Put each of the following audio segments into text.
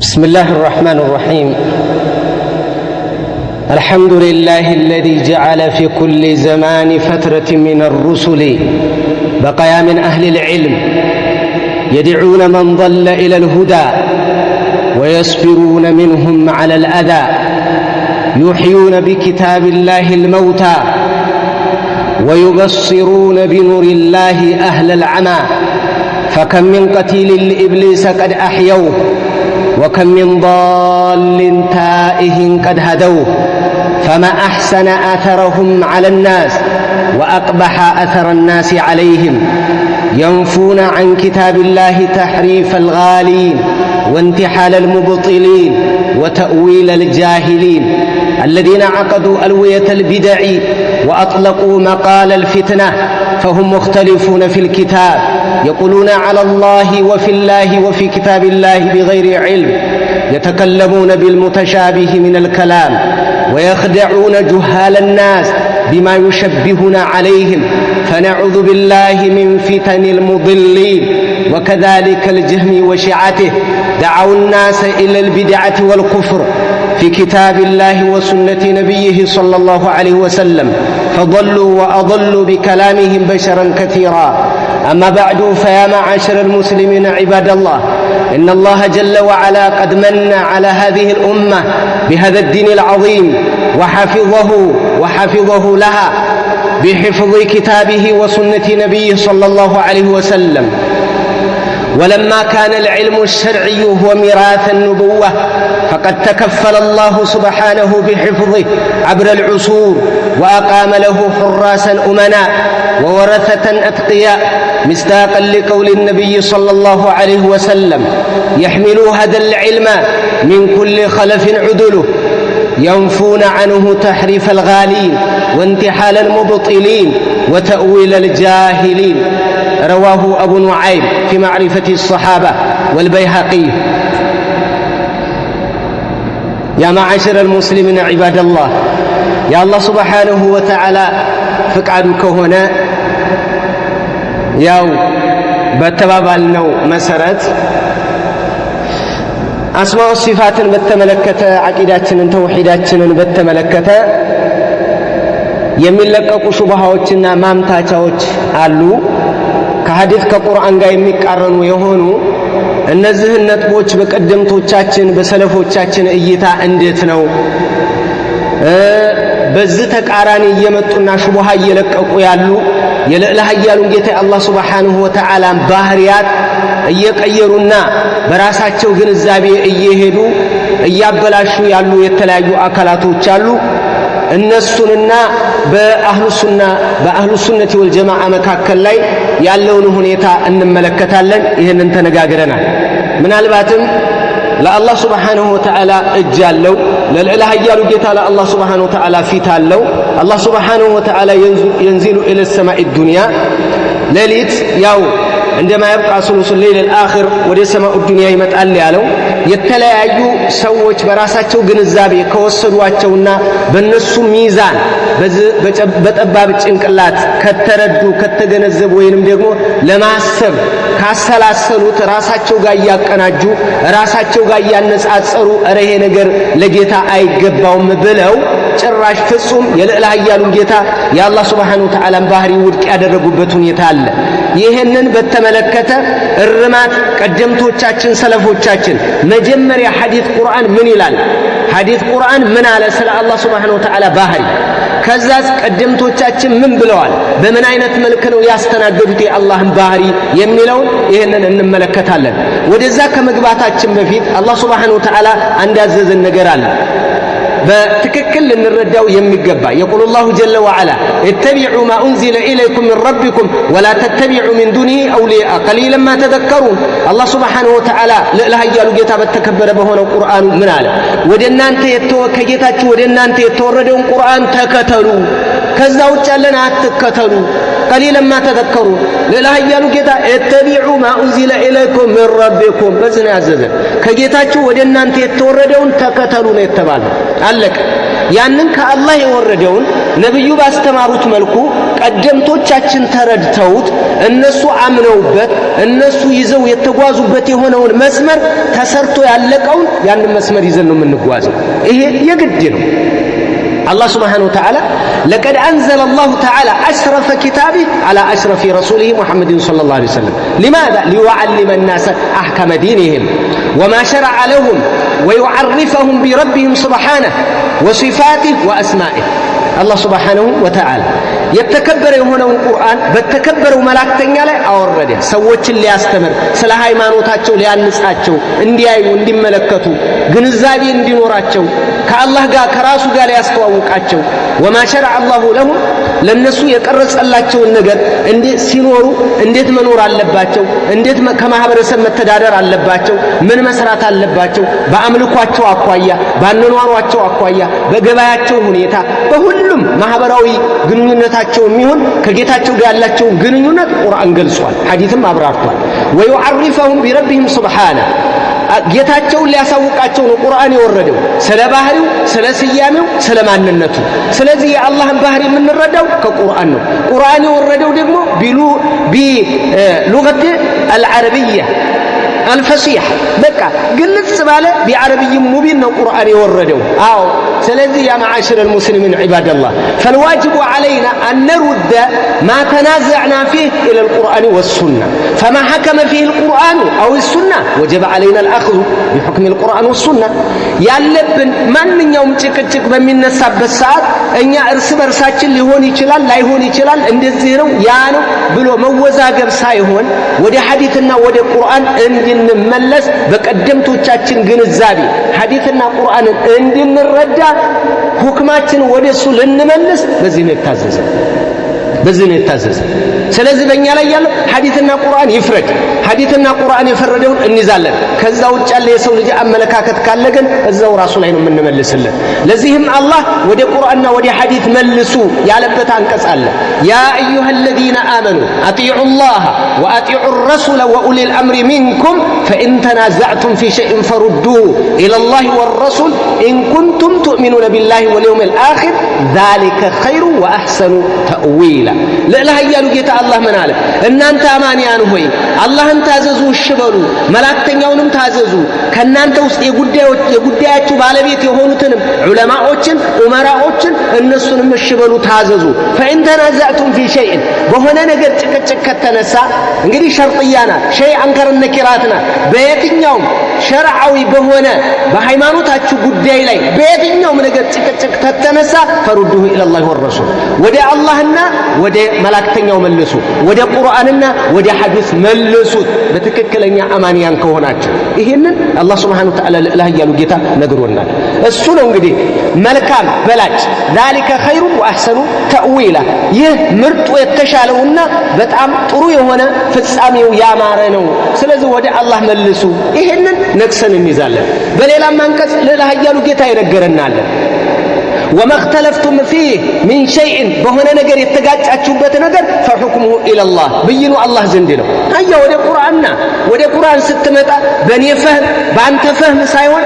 بسم الله الرحمن الرحيم. الحمد لله الذي جعل في كل زمان فترة من الرسل بقايا من أهل العلم يدعون من ضل إلى الهدى ويصبرون منهم على الأذى، يحيون بكتاب الله الموتى ويبصرون بنور الله أهل العمى. فكم من قتيل لإبليس قد أحيوه، وكم من ضال تائه قد هدوه. فما أحسن أثرهم على الناس وأقبح أثر الناس عليهم. ينفون عن كتاب الله تحريف الغالين وانتحال المبطلين وتأويل الجاهلين الذين عقدوا ألوية البدع وأطلقوا مقال الفتنة، فهم مختلفون في الكتاب، يقولون على الله وفي الله وفي كتاب الله بغير علم، يتكلمون بالمتشابه من الكلام ويخدعون جهال الناس بما يشبهون عليهم، فنعوذ بالله من فتن المضلين. وكذلك الجهم وشيعته دعوا الناس إلى البدعة والكفر في كتاب الله وسنة نبيه صلى الله عليه وسلم، فضلوا وأضلوا بكلامهم بشرا كثيرا. أما بعد، فيا معاشر المسلمين عباد الله، إن الله جل وعلا قد من على هذه الأمة بهذا الدين العظيم وحفظه لها بحفظ كتابه وسنة نبيه صلى الله عليه وسلم. ولما كان العلم الشرعي هو ميراث النبوة، فقد تكفل الله سبحانه بحفظه عبر العصور، وأقام له حراسا أمناء وورثة أتقياء، مصداقا لقول النبي صلى الله عليه وسلم: يحمل هذا العلم من كل خلف عدله، ينفون عنه تحريف الغالين وانتحال المبطلين وتأويل الجاهلين. رواه أبو نعيم في معرفة الصحابة والبيهقي. يا معاشر المسلمين عباد الله، የአላህ سبحانه وتعالى ፍቃዱ ከሆነ ያው በተባባልነው መሰረት አስማኡ ሲፋትን በተመለከተ፣ ዓቂዳችንን ተውሂዳችንን በተመለከተ የሚለቀቁ ሹብሃዎችና ማምታቻዎች አሉ። ከሐዲስ ከቁርአን ጋር የሚቃረኑ የሆኑ እነዚህን ነጥቦች በቀደምቶቻችን በሰለፎቻችን እይታ እንዴት ነው? በዚህ ተቃራኒ እየመጡና ሹብሃ እየለቀቁ ያሉ የልዕለ ኃያሉን ጌታ አላህ سبحانه وتعالى ባህሪያት እየቀየሩና በራሳቸው ግንዛቤ እየሄዱ እያበላሹ ያሉ የተለያዩ አካላቶች አሉ። እነሱንና በአህሉ ሱነቲ ወልጀማዓ መካከል ላይ ያለውን ሁኔታ እንመለከታለን። ይህንን ተነጋግረናል። ምናልባትም ለአላህ سبحانه وتعالى እጅ አለው። ለልዕለ ኃያሉ ጌታ ለአላህ سبحانه وتعالى ፊት አለው። አላህ سبحانه وتعالى ينزل إلى السماء الدنيا ሌሊት ያው عندما يبقى ثلث الليل الآخر ወደ ሰማኡ ዱንያ ይመጣል ያለው፣ የተለያዩ ሰዎች በራሳቸው ግንዛቤ ከወሰዷቸውና በእነሱ ሚዛን በጠባብ ጭንቅላት ከተረዱ፣ ከተገነዘቡ ወይንም ደግሞ ለማሰብ ካሰላሰሉት ራሳቸው ጋር እያቀናጁ፣ ራሳቸው ጋር እያነጻጸሩ እረ ይሄ ነገር ለጌታ አይገባውም ብለው ጭራሽ ፍጹም የልዕለ ኃያሉን ጌታ የአላህ سبحانه وتعالى ን ባህሪ ውድቅ ያደረጉበት ሁኔታ አለ። ይህንን በተመለከተ እርማት ቀደምቶቻችን ሰለፎቻችን መጀመሪያ ሐዲት ቁርአን ምን ይላል? ሐዲት ቁርአን ምን አለ ስለ አላህ سبحانه وتعالى ባህሪ? ከዛስ ቀደምቶቻችን ምን ብለዋል? በምን አይነት መልክ ነው ያስተናገዱት የአላህን ባህሪ የሚለውን ይህንን እንመለከታለን። ወደዛ ከመግባታችን በፊት አላህ سبحانه وتعالى አንድ ያዘዘን ነገር አለ። በትክክል ልንረዳው የሚገባ። يقول الله جل وعلا: اتبعوا ما أنزل إليكم من ربكم ولا تتبعوا من دونه أولياء قليلا ما تذكرون። አላህ سبحانه وتعالى ልዕለ ኃያሉ ጌታ በተከበረ በሆነው ቁርአኑ ምን አለ? ወደ እናንተ ከጌታችሁ ወደ እናንተ የተወረደውን ቁርአን ተከተሉ፣ ከዛ ውጭ ያለን አትከተሉ። قليلا ما تذكرون። ልዕለ ኃያሉ ጌታ اتبعوا ما أنزل إليكم من ربكم በዚህ ነው ያዘዘን። ከጌታችሁ ወደ እናንተ የተወረደውን ተከተሉ ነው የተባለው። አለቀ። ያንን ከአላህ የወረደውን ነብዩ ባስተማሩት መልኩ ቀደምቶቻችን ተረድተውት እነሱ አምነውበት እነሱ ይዘው የተጓዙበት የሆነውን መስመር ተሰርቶ ያለቀውን ያንን መስመር ይዘን ነው የምንጓዘው። ይሄ የግድ ነው። አላህ سبحانه وتعالى لقد أنزل الله تعالى أشرف كتابه على أشرف رسوله محمد صلى الله عليه وسلم لماذا؟ ليعلم الناس أحكام دينهم وما شرع لهم ويعرفهم بربهم سبحانه وصفاته وأسمائه። አላህ سبحانه وتعالى የተከበረ የሆነውን ቁርአን በተከበረው መላእክተኛ ላይ አወረደ። ሰዎችን ሊያስተምር፣ ስለ ሃይማኖታቸው ሊያንጻቸው፣ እንዲያዩ፣ እንዲመለከቱ፣ ግንዛቤ እንዲኖራቸው፣ ከአላህ ጋር ከራሱ ጋር ሊያስተዋውቃቸው፣ وما شرع الله لهم ለነሱ የቀረጸላቸውን ነገር እንዴት ሲኖሩ እንዴት መኖር አለባቸው፣ እንዴት ከማህበረሰብ መተዳደር አለባቸው፣ ምን መስራት አለባቸው፣ በአምልኳቸው አኳያ፣ ባኗኗሯቸው አኳያ፣ በገበያቸው ሁኔታ፣ በሁሉም ማህበራዊ ግንኙነታቸው የሚሆን ከጌታቸው ጋር ያላቸውን ግንኙነት ቁርአን ገልጿል፣ ሐዲስም አብራርቷል። ويعرفهم بربهم سبحانه ጌታቸውን ሊያሳውቃቸው ነው ቁርአን የወረደው፣ ስለ ባህሪው፣ ስለ ስያሜው፣ ስለ ማንነቱ። ስለዚህ የአላህን ባህሪ የምንረዳው ከቁርአን ነው። ቁርአን የወረደው ደግሞ بلغة العربية الفصيح በቃ ግልጽ ባለ بعربي مبين ነው ቁርአን የወረደው። አዎ፣ ስለዚህ يا معاشر المسلمين عباد الله فالواجب علينا أن نرد ما تنازعنا فيه إلى القرآن والسنة فما حكم فيه القرآن أو السنة وجب علينا الأخذ بحكم القرآن والسنة። ያለብን ማንኛውም ጭቅጭቅ በሚነሳበት ሰዓት እኛ እርስ በርሳችን ሊሆን ይችላል ላይሆን ይችላል እንደዚህ ነው ያ ነው ብሎ መወዛገብ ሳይሆን ወደ ሐዲትና ወደ ቁርአን እንድንመለስ፣ በቀደምቶቻችን ግንዛቤ ሐዲትና ቁርአንን እንድንረዳ፣ ሁክማችን ወደ እሱ ልንመልስ በዚህ ነው የታዘዘ፣ በዚህ ነው የታዘዘ። ስለዚህ በእኛ ላይ ያለው ሐዲትና ቁርአን ይፍረድ። ሐዲትና ቁርአን የፈረደውን እንይዛለን። ከዛ ውጭ ያለ የሰው ልጅ አመለካከት ካለ ግን እዛው ራሱ ላይ ነው የምንመልስለት። ለዚህም አላህ ወደ ቁርአንና ወደ ሐዲት መልሱ ያለበት አንቀጽ አለ። يا أيها الذين آمنوا أطيعوا الله وأطيعوا الرسول وأولي الأمر منكم فإن تنازعتم في شيء فردوه إلى الله والرسول إن كنتم تؤمنون بالله واليوم الآخر ذلك خير وأحسن تأويلا። ልዕለ ኃያሉ ጌታ አላህ ምን አለ? እናንተ አማንያን ሆይ አላህን ታዘዙ፣ እሺ በሉ፣ መላእክተኛውንም ታዘዙ። ከእናንተ ውስጥ የጉዳያችሁ ባለቤት የሆኑትንም ዑለማዎችን፣ ኡመራዎችን እነሱንም እሺ በሉ፣ ታዘዙ። فإن تنازعتم في شيء በሆነ ነገር ጭቅጭቅ ከተነሳ፣ እንግዲህ شرطية ናት፣ شيء አንከር ነኪራት ናት። በየትኛውም ሸርዓዊ በሆነ በሃይማኖታችሁ ጉዳይ ላይ በየትኛውም ነገር ጭቅጭቅ ከተነሳ فردوه إلى الله والرسول ወደ አላህና ወደ መላእክተኛው መልሱ፣ ወደ ቁርአንና ወደ ሐዲስ መልሱት በትክክለኛ አማንያን ከሆናችሁ። ይሄንን አላህ سبحانه وتعالى ልዕለ ኃያሉ ጌታ ነግሮናል። እሱ ነው እንግዲህ መልካም በላጭ፣ ذلك خير وأحسن تأويلا ይህ ምርጡ የተሻለውና በጣም ጥሩ የሆነ ፍጻሜው ያማረ ነው። ስለዚህ ወደ አላህ መልሱ። ይሄንን ነቅሰን እንይዛለን። በሌላም አንቀጽ ልዕለ ኃያሉ ጌታ ይነግረናል። وما اختلفتم فيه من شيء በሆነ ነገር የተጋጫችሁበት ነገር فحكمه إلى الله ብይኑ አላህ ዘንድ ነው። አያ ወደ ቁርአንና ወደ ቁርአን ስትመጣ በእኔ فهم በአንተ فهم ሳይሆን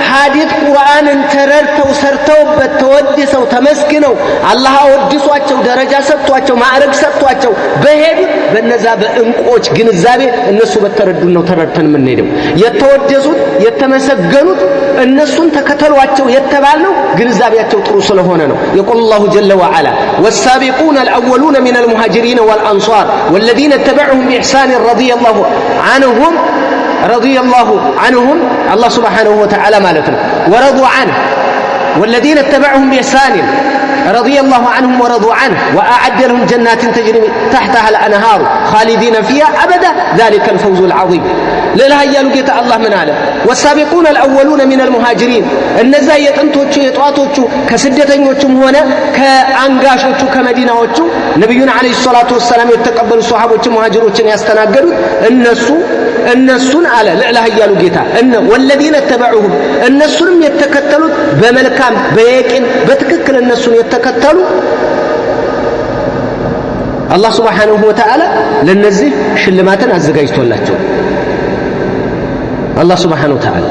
ሐዲት ቁርአንን ተረድተው ሰርተውበት ተወድሰው ተመስግነው አላህ አወድሷቸው ደረጃ ሰጥቷቸው ማዕረግ ሰጥቷቸው በሄዱት በነዛ በእንቆች ግንዛቤ እነሱ በተረዱን ነው ተረድተን የምንሄደው። የተወደሱት የተመሰገኑት እነሱን ተከተሏቸው የተባልነው ግንዛቤያቸው ጥሩ ስለሆነ ነው። يقول الله جل وعلا والسابقون الأولون من المهاجرين والأنصار والذين اتبعوهم بإحسان رضي الله عنهم አላህ سبحانه وتعالى ማለት ነው ورضوا عنه والذين اتبعوهم بإحسان رضي الله عنهم ورضوا عنه وأعد لهم جنات تجري تحتها الأنهار خالدين فيها أبدا ذلك الفوز العظيم። ልዕለ ኃያሉ ጌታ አላህ ምን አለ? والسابقون الأولون من المهاجرين እነዛ የጥንቶቹ የጠዋቶቹ ከስደተኞቹም ሆነ ከአንጋሾቹ ከመዲናዎቹ ነቢዩን عليه الصلاة والسلام የተቀበሉ ሰሃቦችን ሙሃጅሮችን ያስተናገዱት እነሱን አለ ልዕለ ኃያሉ ጌታ እነ والذين اتبعوهم እነሱንም የተከተሉት በመልካም በየቂን በትክክል እነሱን የተከተሉ አላህ سبحانه وتعالى ለነዚህ ሽልማትን አዘጋጅቶላቸው አላህ سبحانه وتعالى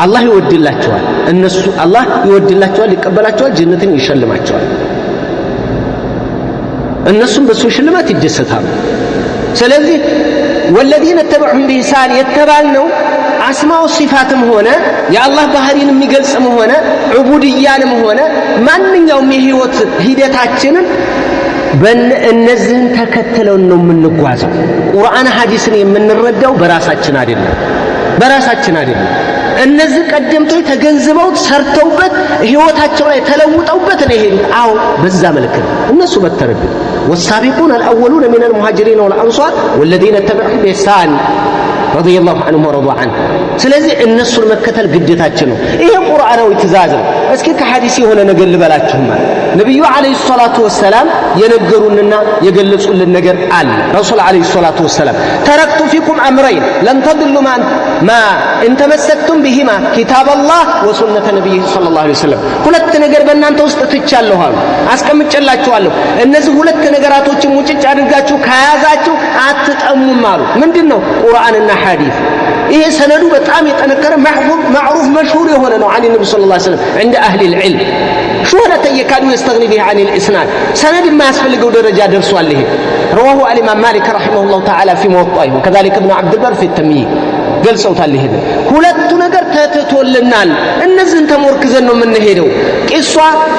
አላህ ይወድላቸዋል። እነሱ አላህ ይወድላቸዋል፣ ይቀበላቸዋል፣ ጀነትን ይሸልማቸዋል። እነሱም በሱ ሽልማት ይደሰታሉ። ስለዚህ والذين اتبعوهم بإحسان የተባልነው አስማው ሲፋትም ሆነ የአላህ ባህሪን የሚገልጽም ሆነ ዑቡድያንም ሆነ ማንኛውም የህይወት ሂደታችንን እነዚህን ተከትለን ነው የምንጓዘው። ቁርአን ሐዲስን የምንረዳው በራሳችን አይደለም፣ በራሳችን አይደለም። እነዚህ ቀደምቶች ተገንዝበው ሰርተውበት ህይወታቸው ላይ ተለውጠውበት ነው የሄዱት። አዎ በዛ መልክ ነው እነሱ በተረዱት። والسابقون الأولون من المهاجرين والأنصار والذين اتبعوهم بإحسان رضي الله عنهم ورضوا عنه። ስለዚህ እነሱን መከተል ግዴታችን ነው። ይሄ ቁርአናዊ ትእዛዝ ነው። እስኪ ከሐዲስ የሆነ ነገር ልበላችሁማ። ነቢዩ عليه الصلاة والسلام የነገሩንና የገለጹልን ነገር አለ። ረሱል عليه الصلاة والسلام تركت فيكم أمرين لن تضلوا ما إن تمسكتم بهما كتاب الله وسنة نبيه صلى الله عليه وسلم። ሁለት ነገር በእናንተ ውስጥ ትቻለሁ አሉ፣ አስቀምጬላችኋለሁ። እነዚህ ሁለት ነገራቶችን ሙጭጭ አድርጋችሁ ከያዛችሁ አትጠሙም አሉ። ምንድን ነው? ቁርአንና ሐዲስ። ይሄ ሰነዱ በጣም የጠነከረ معروف مشهور የሆነ ነው። عن النبي صلى الله عليه وسلم عند أهل العلم شهرة يكاد يستغني به عن الإسناد ሰነድ የማያስፈልገው ደረጃ ደርሷል። ይሄ رواه الإمام مالك رحمه الله تعالى في موطئه وكذلك ابن عبد البر في التمهيد ገልጸውታል። ይሄን ሁለቱ ነገር ተትቶልናል። እነዚህን ተሞርክዘን ነው የምንሄደው። ቂሷ፣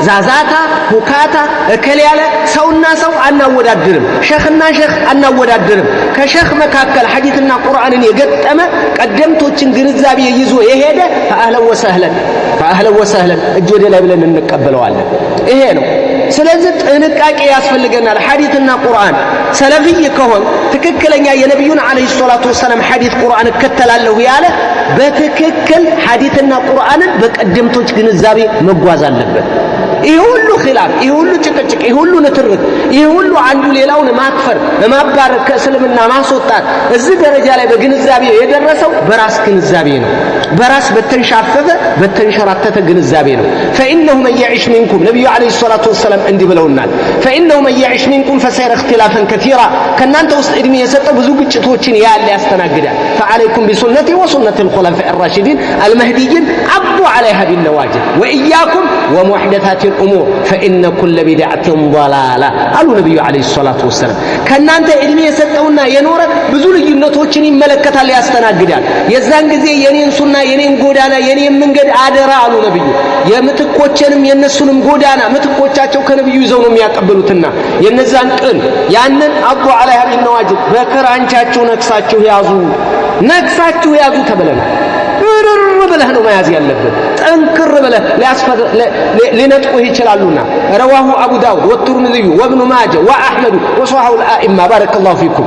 ዛዛታ፣ ሁካታ እከል ያለ ሰውና ሰው አናወዳድርም። ሸኽና ሸኽ አናወዳድርም። ከሸኽ መካከል ሐዲትና ቁርአንን የገጠመ ቀደምቶችን ግንዛቤ ይዞ የሄደ فأهلا وسهلا فأهلا وسهلا እጅ ወደ ላይ ብለን እንቀበለዋለን። ይሄ ነው። ስለዚህ ጥንቃቄ ያስፈልገናል። ሐዲትና ቁርአን ሰለፍይ ከሆን ትክክለኛ የነቢዩን عليه الصلاة والسلام ሐዲት ቁርአን እከተላለሁ ያለ በትክክል ሐዲትና ቁርአንን በቀደምቶች ግንዛቤ መጓዝ አለበት። ይህ ሁሉ ኺላፍ፣ ይህ ሁሉ ጭቅጭቅ፣ ይህ ሁሉ ንትርክ፣ ይህ ሁሉ አንዱ ሌላውን ማክፈር፣ ማባረር፣ ከእስልምና ማስወጣት እዚህ ደረጃ ላይ በግንዛቤ የደረሰው በራስ ግንዛቤ ነው። በራስ በተንሻፈፈ በተንሸራተተ ግንዛቤ ነው። فإنه من يعش منكم ነቢዩ عليه الصلاة والسلام እንዲህ ብለውናል። فإنه من يعش منكم فسيرى اختلافا كثيرا ከእናንተ ውስጥ ዕድሜ የሰጠው ብዙ ግጭቶችን ያለ ያስተናግዳል። فعليكم بسنتي وسنة الخلفاء الراشدين المهديين عضوا عليها بالنواجذ وإياكم ومحدثات الأمور فإن كل بدعة ضلالة አሉ ነቢዩ عليه الصلاة والسلام። ከእናንተ ዕድሜ የሰጠውና የኖረ ብዙ ልዩነቶችን ይመለከታል፣ ያስተናግዳል። የዛን ጊዜ የኔን ሱና የኔን ጎዳና የኔን መንገድ አደራ አሉ ነብዩ። የምትኮቼንም የነሱንም ጎዳና ምትኮቻቸው ከነብዩ ይዘው ነው የሚያቀብሉትና የነዛን ቅን ያንን عضوا عليها بالنواجذ በክራንቻችሁ ነክሳችሁ ያዙ፣ ነክሳችሁ ያዙ ተብለናል። እርር ብለህ ነው መያዝ ያለብን። ጠንክር ብለህ ሊነጥቁህ ይችላሉና። رواه أبو داود والترمذي وابن ماجه وأحمد وصححه الأئمة بارك الله فيكم።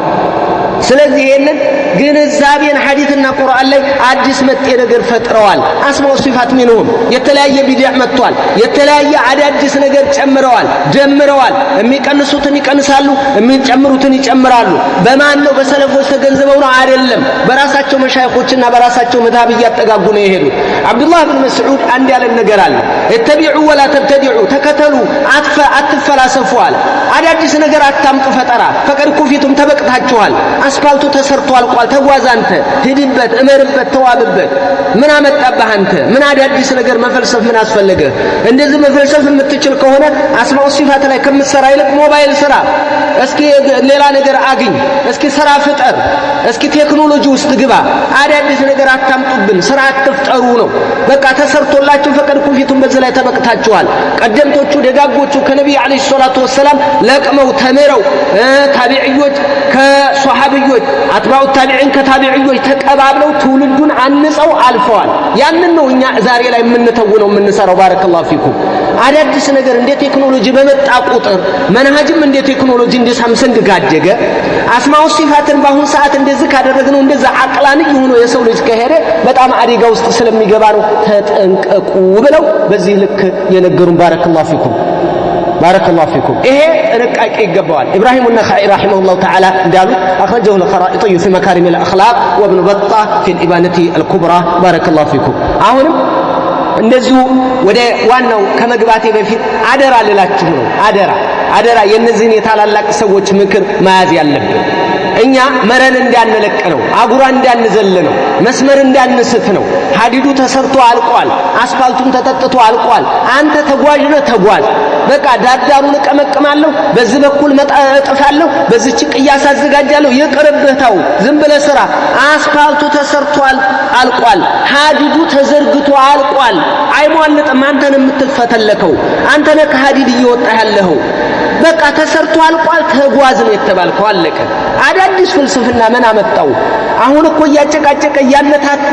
ስለዚህ ይሄንን ግንዛቤን ሐዲትና ቁርአን ላይ አዲስ መጤ ነገር ፈጥረዋል። أسماء صفات منهم የተለያየ ቢድዕ መጥቷል። የተለያየ አዳዲስ ነገር ጨምረዋል፣ ደምረዋል። የሚቀንሱትን ይቀንሳሉ፣ የሚጨምሩትን ይጨምራሉ። በማን ነው? በሰለፎች ተገንዝበው ነው አይደለም። በራሳቸው መሻይኾችና በራሳቸው መዝሀብ እያጠጋጉ ነው የሄዱት። አብዱላህ ብን መስዑድ አንድ ያለን ነገር አለ። اتبعوا ولا تبتدعوا፣ ተከተሉ አትፈላሰፉ አለ። አዳዲስ ነገር አታምጡ ፈጠራ። فقد كفيتم ተበቅታችኋል። አስፋልቱ ተሰርቶ አልቋል። ተጓዝ አንተ፣ ሂድበት፣ እመርበት፣ ተዋብበት። ምን አመጣብህ አንተ? ምን አዳዲስ ነገር መፈልሰፍ ምን አስፈለገ? እንደዚህ መፈልሰፍ የምትችል ከሆነ أسماء صفات ላይ ከምትሰራ ይልቅ ሞባይል ስራ፣ እስኪ ሌላ ነገር አግኝ፣ እስኪ ስራ ፍጠር፣ እስኪ ቴክኖሎጂ ውስጥ ግባ። አዳዲስ ነገር አታምጡብን፣ ስራ አትፍጠሩ ነው። በቃ ተሰርቶላችሁ فقد كفيتم በዚህ ላይ ተበቅታችኋል። ቀደምቶቹ ደጋጎቹ ከነቢይ عليه الصلاة والسلام ለቅመው ተምረው ታቢዕዮች ከሶሐብዮች أتباع التابعين ከታቢዕዮች ተቀባብለው ትውልዱን አንጸው አልፈዋል። ያንን ነው እኛ ዛሬ ላይ የምንተውነው የምንሰራው። بارك الله فيكم። አዳዲስ ነገር እንደ ቴክኖሎጂ በመጣ ቁጥር መንሃጅም እንደ ቴክኖሎጂ እንደ ሳምሰንግ ጋደገ። أسماء صفات ን በአሁን ሰዓት እንደዚህ ካደረግነው እንደዛ عقلاني ሆኖ የሰው ልጅ ከሄደ በጣም አደጋ ውስጥ ስለሚገባ ነው ተጠንቀቁ ብለው በዚህ ልክ የነገሩን። بارك الله فيكم بارك الله فيكم። ይሄ ጥንቃቄ ይገባዋል። ኢብራሂም ነኸዒ رحمه الله تعالى እንዳሉት أخرجه الخرائطي في مكارم الأخلاق وابن بطة في الإبانة الكبرى። بارك الله فيكم። አሁንም እንደዚሁ ወደ ዋናው ከመግባቴ በፊት አደራ ልላችሁ ነው። አደራ አደራ፣ የእነዚህን የታላላቅ ሰዎች ምክር መያዝ ያለብን። እኛ መረን እንዳንለቅ ነው፣ አጉራ እንዳንዘል ነው፣ መስመር እንዳንስት ነው። ሀዲዱ ተሰርቶ አልቋል፣ አስፋልቱም ተጠጥቶ አልቋል። አንተ ተጓዥ ነህ፣ ተጓዝ። በቃ ዳርዳሩን እቀመቅማለሁ፣ በዚህ በኩል እጥፋለሁ፣ በዚህ ቅያስ አዘጋጃለሁ። ይቅርብህ፣ ተው፣ ዝም ብለህ ስራ። አስፋልቱ ተሰርቷል አልቋል፣ ሀዲዱ ተዘርግቶ አልቋል። አይሟልጥም። አንተ ነህ የምትፈተለከው፣ አንተ ነህ ከሀዲድ እየወጣ ያለኸው። በቃ ተሰርቶ አልቋል፣ ተጓዝ ነው የተባልከው። አለቀ። አዳዲስ ፍልስፍና ምን አመጣው? አሁን እኮ እያጨቃጨቀ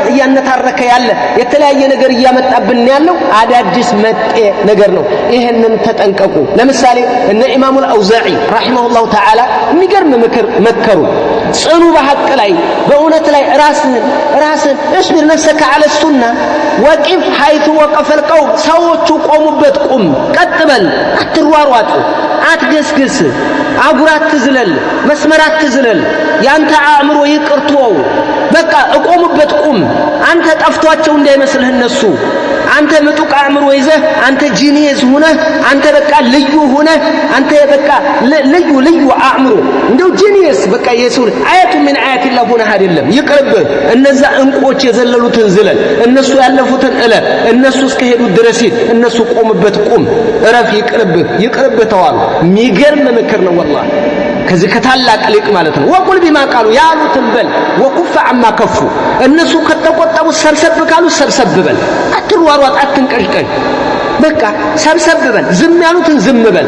እያነታረከ ያለ የተለያየ ነገር እያመጣብን ያለው አዳዲስ መጤ ነገር ነው። ይህንን ተጠንቀቁ። ለምሳሌ እነ ኢማሙል አውዛዒ رحمه الله تعالى የሚገርም ምክር መከሩ። ጽኑ በሐቅ ላይ፣ በእውነት ላይ ራስህን ራስህን اصبر نفسك على السنة وقف حيث وقف القوم፣ ሰዎቹ ቆሙበት ቁም፣ ቀጥ በል፣ አትሯሯጥ፣ አትገስግስ፣ አጉራ አትዝለል፣ መስመር አትዝለል። ያንተ አእምሮ ይቅርቶው በቃ እቆሙበት ቁም። አንተ ጠፍቷቸው እንዳይመስልህ እነሱ። አንተ ምጡቅ አእምሮ ይዘህ፣ አንተ genius ሁነህ፣ አንተ በቃ ልዩ ሁነህ፣ አንተ በቃ ልዩ ልዩ አእምሮ እንደው genius በቃ የሰው آية من آيات الله ሁነህ አይደለም፣ ይቅርብህ። እነዛ እንቆች የዘለሉትን ዝለል፣ እነሱ ያለፉትን እለፍ፣ እነሱ እስከሄዱት ድረስ ሂድ፣ እነሱ ቆሙበት ቁም፣ እረፍ፣ ይቅርብህ፣ ይቅርብህ ተዋሉ። የሚገርም ምክር ነው والله ከዚህ ከታላቅ ሊቅ ማለት ነው። وقل بما قالوا ያሉትን በል፣ وكف عما كفوا እነሱ ከተቆጠቡ ሰብሰብ ካሉ ሰብሰብ በል፣ አትሯሯጥ፣ አትንቀዥቀዥ። በቃ ሰብሰብ በል፣ ዝም ያሉትን ዝም በል፣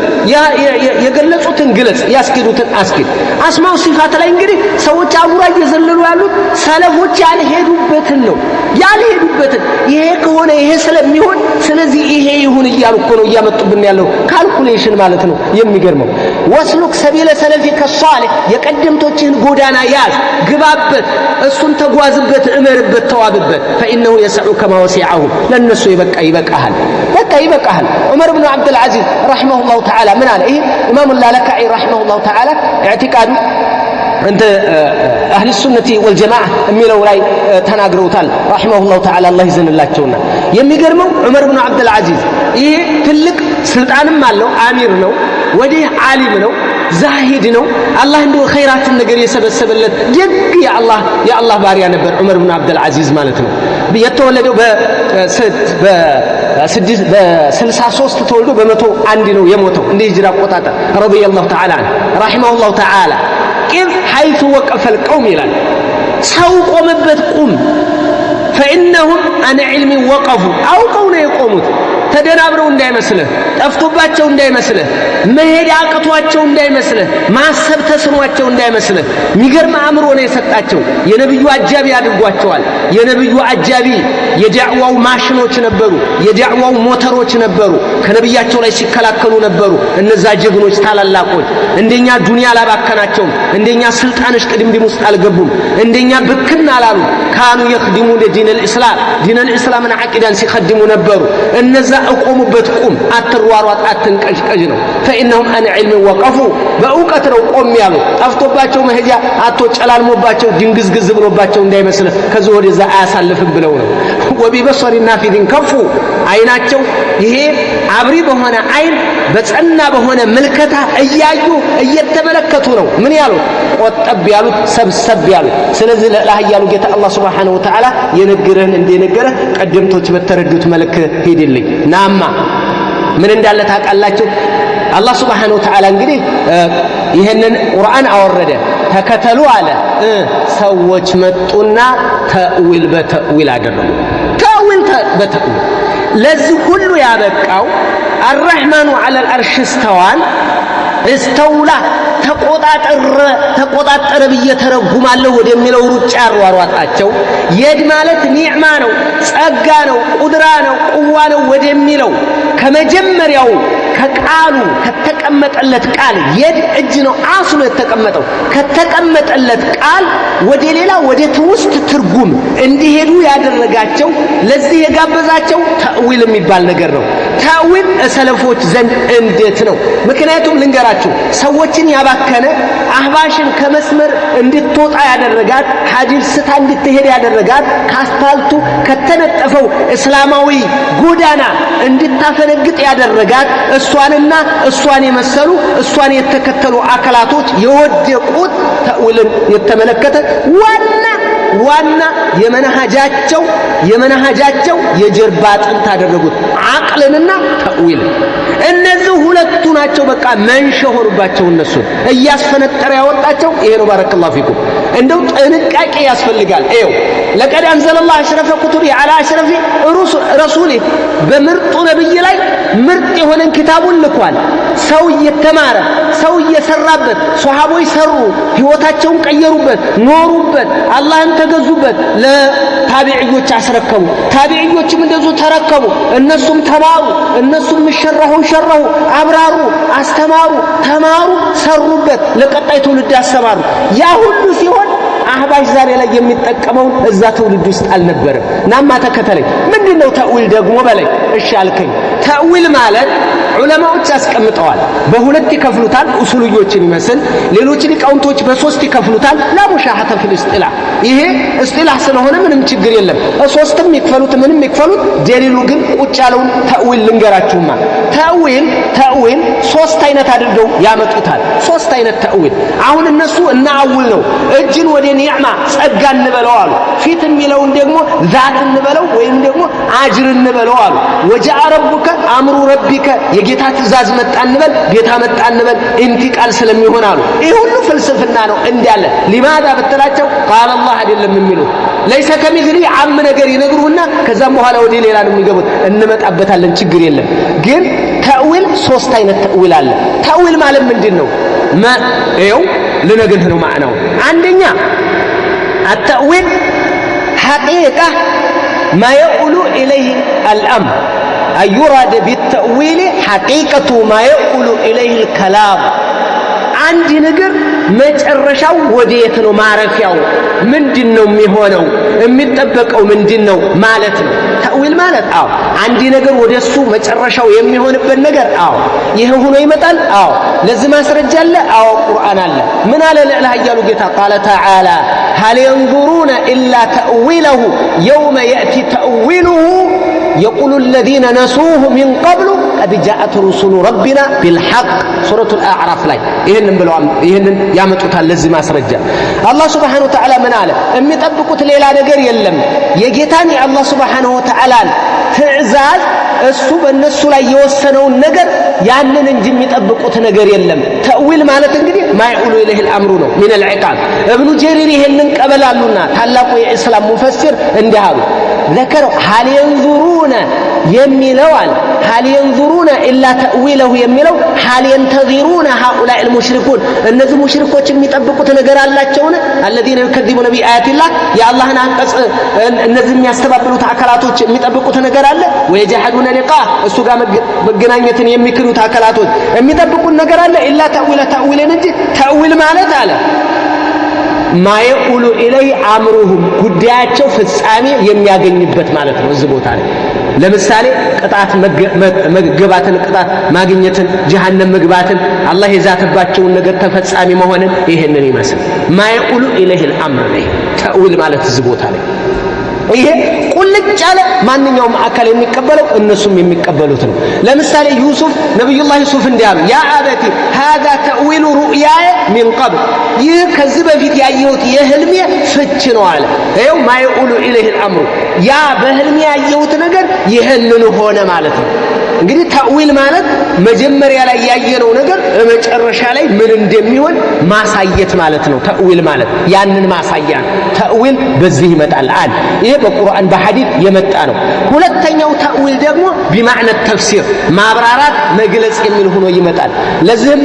የገለጹትን ግለጽ፣ ያስኬዱትን አስኬድ። أسماء صفات ላይ እንግዲህ ሰዎች አጉራ እየዘለሉ ያሉት ሰለፎች ያልሄዱበትን ነው፣ ያልሄዱበትን። ይሄ ከሆነ ይሄ ስለሚሆን ስለዚህ ይሄ ይሁን እያሉ እኮ ነው እያመጡብን ያለው calculation ማለት ነው። የሚገርመው واسلك سبيل سلفك الصالح የቀደምቶችህን ጎዳና ያዝ፣ ግባበት፣ እሱን ተጓዝበት፣ እመርበት፣ ተዋብበት። فإنه يسعك ما وسعهم ለእነሱ የበቃ ይበቃሃል፣ በቃ ይበቃሃል። ዑመር ብኑ ዓብድልዓዚዝ رحمه الله تعالى ምን አለ? ይሄ ኢማሙ ላለካዒ رحمه الله تعالى اعتقاد እንተ أهل السنة والجماعة የሚለው ላይ ተናግረውታል። رحمه الله تعالى አላህ ይዘንላቸውና የሚገርመው ዑመር ብኑ ዓብድልዓዚዝ ይሄ ትልቅ ስልጣንም አለው፣ አሚር ነው፣ ወዲህ ዓሊም ነው፣ ዛሂድ ነው። አላህ እንደው ኸይራትን ነገር የሰበሰበለት ደግ የአላህ ባሪያ ነበር ዑመር ብኑ ዓብድልዓዚዝ ማለት ነው። የተወለደው በ63 ተወልዶ በ101 ነው የሞተው እንደ ሂጅራ አቆጣጠር رضي الله تعالى عنه رحمه الله تعالى። قف حيث وقف القوم ይላል። ሰው ቆመበት ቁም። فإنهم عن علم وقفوا አውቀው ነው የቆሙት። ተደናብረው እንዳይመስልህ፣ ጠፍቶባቸው እንዳይመስልህ፣ መሄድ አቅቷቸው እንዳይመስልህ፣ ማሰብ ተስኗቸው እንዳይመስልህ። የሚገርም አእምሮ ነው የሰጣቸው። የነብዩ አጃቢ አድርጓቸዋል። የነብዩ አጃቢ የዳዕዋው ማሽኖች ነበሩ። የዳዕዋው ሞተሮች ነበሩ። ከነብያቸው ላይ ሲከላከሉ ነበሩ። እነዛ ጀግኖች ታላላቆች እንደኛ ዱንያ አላባከናቸውም። እንደኛ ስልጣንሽ ቅድምድም ውስጥ አልገቡም። እንደኛ ብክን አላሉ። كانوا يخدمون دين الإسلام دين الإسلام ን ዓቂዳን ሲኸድሙ ነበሩ። እነዛ እቆሙበት ቁም፣ አትሯሯጥ፣ አትንቀዥቀዥ ነው። فإنهم عن علم وقفوا በእውቀት ነው ቆም ያሉ። ጠፍቶባቸው መሄጃ አቶ ጨላልሞባቸው ድንግዝግዝ ብሎባቸው እንዳይመስልህ ከዚህ ወደዛ አያሳልፍም ብለው ነው። وببصر نافذ كفوا አይናቸው ይሄ አብሪ በሆነ አይን በጸና በሆነ ምልከታ እያዩ እየተመለከቱ ነው። ምን ያሉት? ቆጠብ ያሉት፣ ሰብሰብ ያሉት። ስለዚህ ለኃያሉ ጌታ አላህ سبحانه وتعالى የነገረህን እንደነገረህ ቀደምቶች በተረዱት መልክ ሂድልኝ። ናማ ምን እንዳለ ታውቃላችሁ? አላህ سبحانه وتعالى እንግዲህ ይህንን ቁርአን አወረደ፣ ተከተሉ አለ። ሰዎች መጡና تأويل በ تأويل አደረጉ። تأويل በ تأويل ለዚህ ሁሉ ያበቃው الرحمن على العرش استوى ን استولى ተቆጣጠረ ብዬ ተረጉማለሁ ወደሚለው ሩጫ ያሯሯጣቸው። يد ማለት نعمة ነው፣ ጸጋ ነው፣ قدرة ነው፣ قوة ነው ወደሚለው ከመጀመሪያው ከቃሉ ከተቀመጠለት ቃል يد እጅ ነው አስሎ የተቀመጠው ከተቀመጠለት ቃል ወደ ሌላ ወደ ትውስት ትርጉም እንዲሄዱ ያደረጋቸው ለዚህ የጋበዛቸው تأويل የሚባል ነገር ነው። تأويل ሰለፎች ዘንድ እንዴት ነው? ምክንያቱም ልንገራችሁ፣ ሰዎችን ያባከነ አህባሽን ከመስመር እንድትወጣ ያደረጋት ሐዲድ ስታ እንድትሄድ ያደረጋት ከአስፋልቱ ከተነጠፈው ከተጠበቀው እስላማዊ ጎዳና እንድታፈነግጥ ያደረጋት እሷንና እሷን የመሰሉ እሷን የተከተሉ አካላቶች የወደቁት ተእዊልን የተመለከተ ዋና ዋና የመንሃጃቸው የጀርባ አጥንት አደረጉት፣ አቅልንና ተእዊልን። እነዚህ ሁለቱ ናቸው በቃ መንሸ ሆኑባቸው። እነሱን እያስፈነጠረ ያወጣቸው ይሄ ነው። بارك الله فيكم። እንደው ጥንቃቄ ያስፈልጋል። ይኸው لقد أنزل الله أشرف كتبه على أشرف رسوله በምርጡ ነብይ ላይ ምርጥ የሆነን ኪታቡን ልኳል። ሰው እየተማረ ሰው እየሰራበት፣ ሶሃቦች ሰሩ፣ ህይወታቸውን ቀየሩበት፣ ኖሩበት፣ አላህን ተገዙበት፣ ለታቢዕዮች አስረከቡ። ታቢዕዮችም እንደዚሁ ተረከቡ። እነሱም ተማሩ፣ እነሱም ሸረሁ ሸረሁ፣ አብራሩ፣ አስተማሩ፣ ተማሩ፣ ሰሩበት፣ ለቀጣይ ትውልድ አሰማሩ። ያ ሁሉ ሲሆን አህባሽ ዛሬ ላይ የሚጠቀመውን እዛ ትውልድ ውስጥ አልነበረም። ናማ ተከተለኝ። ምንድነው ተእዊል ደግሞ በላይ? እሺ አልከኝ። ተእዊል ማለት ዑለማዎች ያስቀምጠዋል። በሁለት ይከፍሉታል፣ ኡሱልዮችን ይመስል ሌሎች ሊቃውንቶች በሶስት ይከፍሉታል። لا مشاحة في الاصطلاح፣ ይሄ اصطلاح ስለሆነ ምንም ችግር የለም። ሶስትም ይክፈሉት ምንም ይክፈሉት፣ ደሊሉ ግን ቁጭ ያለውን ተእዊል ልንገራችሁማ። ተእዊል ሶስት አይነት አድርገው ያመጡታል። ሶስት አይነት ተእዊል። አሁን እነሱ እና አውል ነው እጅን ወደ ኒዕማ ጸጋ እንበለው አሉ። ፊት የሚለውን ደግሞ ذات እንበለው ወይም ደግሞ أجر እንበለው አሉ። وجاء ربك أمر ربك የጌታ ትእዛዝ መጣ እንበል፣ ጌታ መጣ እንበል፣ انتقال ስለሚሆን አሉ። ይህ ሁሉ ፍልስፍና ነው እንዳለ لماذا ብትላቸው قال الله አይደለም የሚሉት ليس كمثله عام ነገር ይነግሩህና ከዛም በኋላ ወደ ሌላ ነው የሚገቡት። እንመጣበታለን፣ ችግር የለም። ግን ተእዊል ሶስት አይነት ተእዊል አለ። ተእዊል ማለት ምንድን ነው? ይኸው ልነግርህ ነው ማዕናው። አንደኛ التأويل حقيقة ما يؤول إليه الأمر أن يراد بالتأويل حقيقة ما يؤول إليه الكلام። አንድ ነገር መጨረሻው ወዴት ነው? ማረፊያው ምንድን ነው የሚሆነው? የሚጠበቀው ምንድን ነው ማለት ነው። ተእዊል ማለት አዎ፣ አንድ ነገር ወደሱ መጨረሻው የሚሆንበት ነገር አዎ፣ ይህ ሆኖ ይመጣል። አዎ፣ ለዚህ ማስረጃ አለ። አዎ፣ ቁርአን አለ። ምን አለ ልዕለ ኃያሉ ጌታ? قال تعالى هل ينظرون إلا تأويله يوم يأتي تأويله يقول الذين نسوه من قبل قد جاءت رسل ربنا بالحق ሱረቱል አዕራፍ ላይ ይህንን ብለው ይህንን ያመጡታል። ለዚህ ማስረጃ አላህ سبحانه وتعالى ምን አለ? የሚጠብቁት ሌላ ነገር የለም የጌታን የአላህ سبحانه وتعالى ን ትዕዛዝ እሱ በእነሱ ላይ የወሰነውን ነገር ያንን እንጂ የሚጠብቁት ነገር የለም። ተእዊል ማለት እንግዲህ ما يؤول إليه الأمر ነው من العقاب። እብኑ ጀሪር ይህንን ቀበላሉና ታላቁ የእስላም ሙፈሲር እንዲህ አሉ። ذكروا هل ينظرون የሚለው አለ هل ينظرون إلا تأويله የሚለው هل ينتظرون هؤلاء المشركون እነዚህ ሙሽሪኮች የሚጠብቁት ነገር አላቸውን? الذين يكذبون بآيات الله የአላህን አንቀጽ እነዚህ የሚያስተባብሉት አካላቶች የሚጠብቁት ነገር አለ? ويجحدون لقاءه እሱ ጋር መገናኘትን የሚክዱት አካላቶች የሚጠብቁት ነገር አለ? إلا تأويله ተእዊልን እንጂ ተእዊል ማለት አለ ما يؤول إليه أمرهم ጉዳያቸው ፍጻሜ የሚያገኝበት ማለት ነው። እዚህ ቦታ ላይ ለምሳሌ ቅጣት መገባትን፣ ቅጣት ማግኘትን፣ ጀሃነም መግባትን፣ አላህ የዛተባቸውን ነገር ተፈጻሚ መሆንን ይሄንን ይመስል ما يؤول إليه الأمر ላይ ተእዊል ማለት እዚህ ቦታ ላይ ይሄ ቁልጭ ያለ ማንኛውም አካል የሚቀበለው እነሱም የሚቀበሉት ነው። ለምሳሌ ዩሱፍ ነቢዩላህ ዩሱፍ እንዲህ አሉ፣ يا أبت هذا تأويل رؤياي من قبل፣ ይህ ከዚህ በፊት ያየሁት የህልሜ ፍች ነው አለ። ይኸው ما يؤول إليه الأمر፣ ያ በህልሜ ያየሁት ነገር ይህንን ሆነ ማለት ነው። እንግዲህ ተእዊል ማለት መጀመሪያ ላይ ያየነው ነገር መጨረሻ ላይ ምን እንደሚሆን ማሳየት ማለት ነው። ተእዊል ማለት ያንን ማሳያ ነው። ተእዊል በዚህ ይመጣል። አንድ ይሄ በቁርአን በሐዲስ የመጣ ነው። ሁለተኛው ተእዊል ደግሞ بمعنى تفسير ማብራራት፣ መግለጽ የሚል ሆኖ ይመጣል። ለዚህም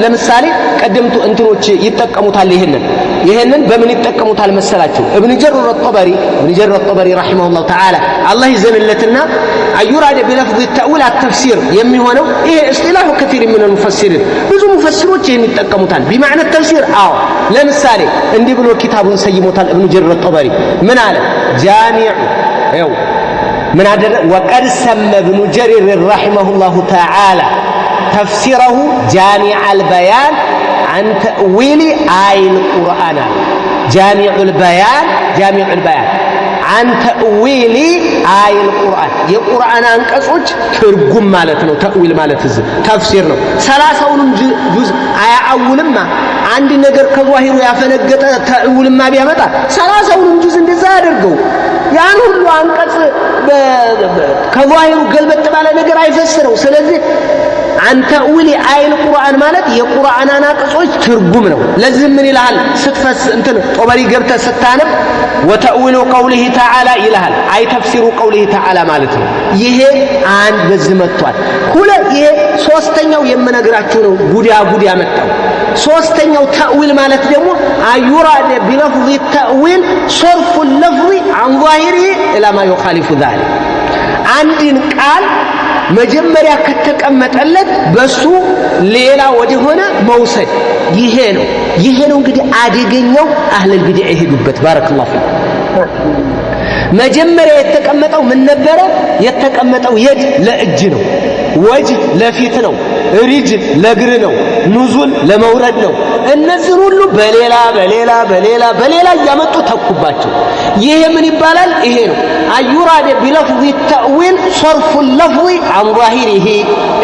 ለምሳሌ ቀደምቱ እንትኖች ይጠቀሙታል። ይህንን በምን ይጠቀሙታል መሰላችሁ? እብን ጀሪር ጠበሪ رحمه الله تعالى አላህ ይዘንለትና أن يراد بلفظ التأويل التفسير የሚሆነው ይሄ اصطلاح كثير من المفسرين ብዙ ሙፈሲሮች ይህን ይጠቀሙታል። بمعنى تفسير። አዎ ለምሳሌ እንዲህ ብሎ ኪታቡን ሰይሞታል እብኑ ጀሪር ጠበሪ ምን አለ? ጃሚዑ ይኸው ምን አደረ وقد سمى ابن جرير رحمه الله تعالى تفسيره جامع البيان عن تأويل آي القرآن አለ። جامع البيان جامع البيان عن تأويل آي القرآن የቁርአን አንቀጾች ትርጉም ማለት ነው። ተእዊል ማለት እዚህ ተፍሲር ነው። 30ውንም ጁዝ አያአውልማ። አንድ ነገር ከዟሂሩ ያፈነገጠ ተእዊልማ ቢያመጣ 30ውንም ጁዝ እንደዛ ያደርገው። ያን ሁሉ አንቀጽ ከዟሂሩ ገልበጥ ባለ ነገር አይፈስረው። ስለዚህ عن تأويل آي القرآن ማለት የቁርአን አንቀጾች ትርጉም ነው። ለዚህ ምን ይልሃል? ስትፈስ እንትን ጦበሪ ገብተህ ስታነብ وتأويل قوله تعالى ይልሃል። أي تفسير قوله تعالى ማለት ነው። ይሄ አንድ በዚህ መጥቷል። ሁለት ይሄ ሶስተኛው የምነግራችሁ ነው። ጉዳ ጉድ ያመጣው ሶስተኛው ተእዊል ማለት ደግሞ أن يراد بلفظ التأويل صرف اللفظ عن ظاهره إلى ما يخالف ذلك። አንድን ቃል መጀመሪያ ከተቀመጠለት በሱ ሌላ ወደሆነ መውሰድ ይሄ ነው። ይሄ ነው እንግዲህ አደገኛው አህለል ቢድዓ የሄዱበት። بارك الله فيك። መጀመሪያ የተቀመጠው ምን ነበረ? የተቀመጠው يد ለእጅ ነው፣ وجه ለፊት ነው፣ رجل ለእግር ነው፣ نزول ለመውረድ ነው። እነዚህን ሁሉ በሌላ በሌላ በሌላ በሌላ እያመጡ ተኩባቸው። ይሄ ምን ይባላል? ይሄ ነው أن يراد بلفظ التأويل صرف اللفظ عن ظاهره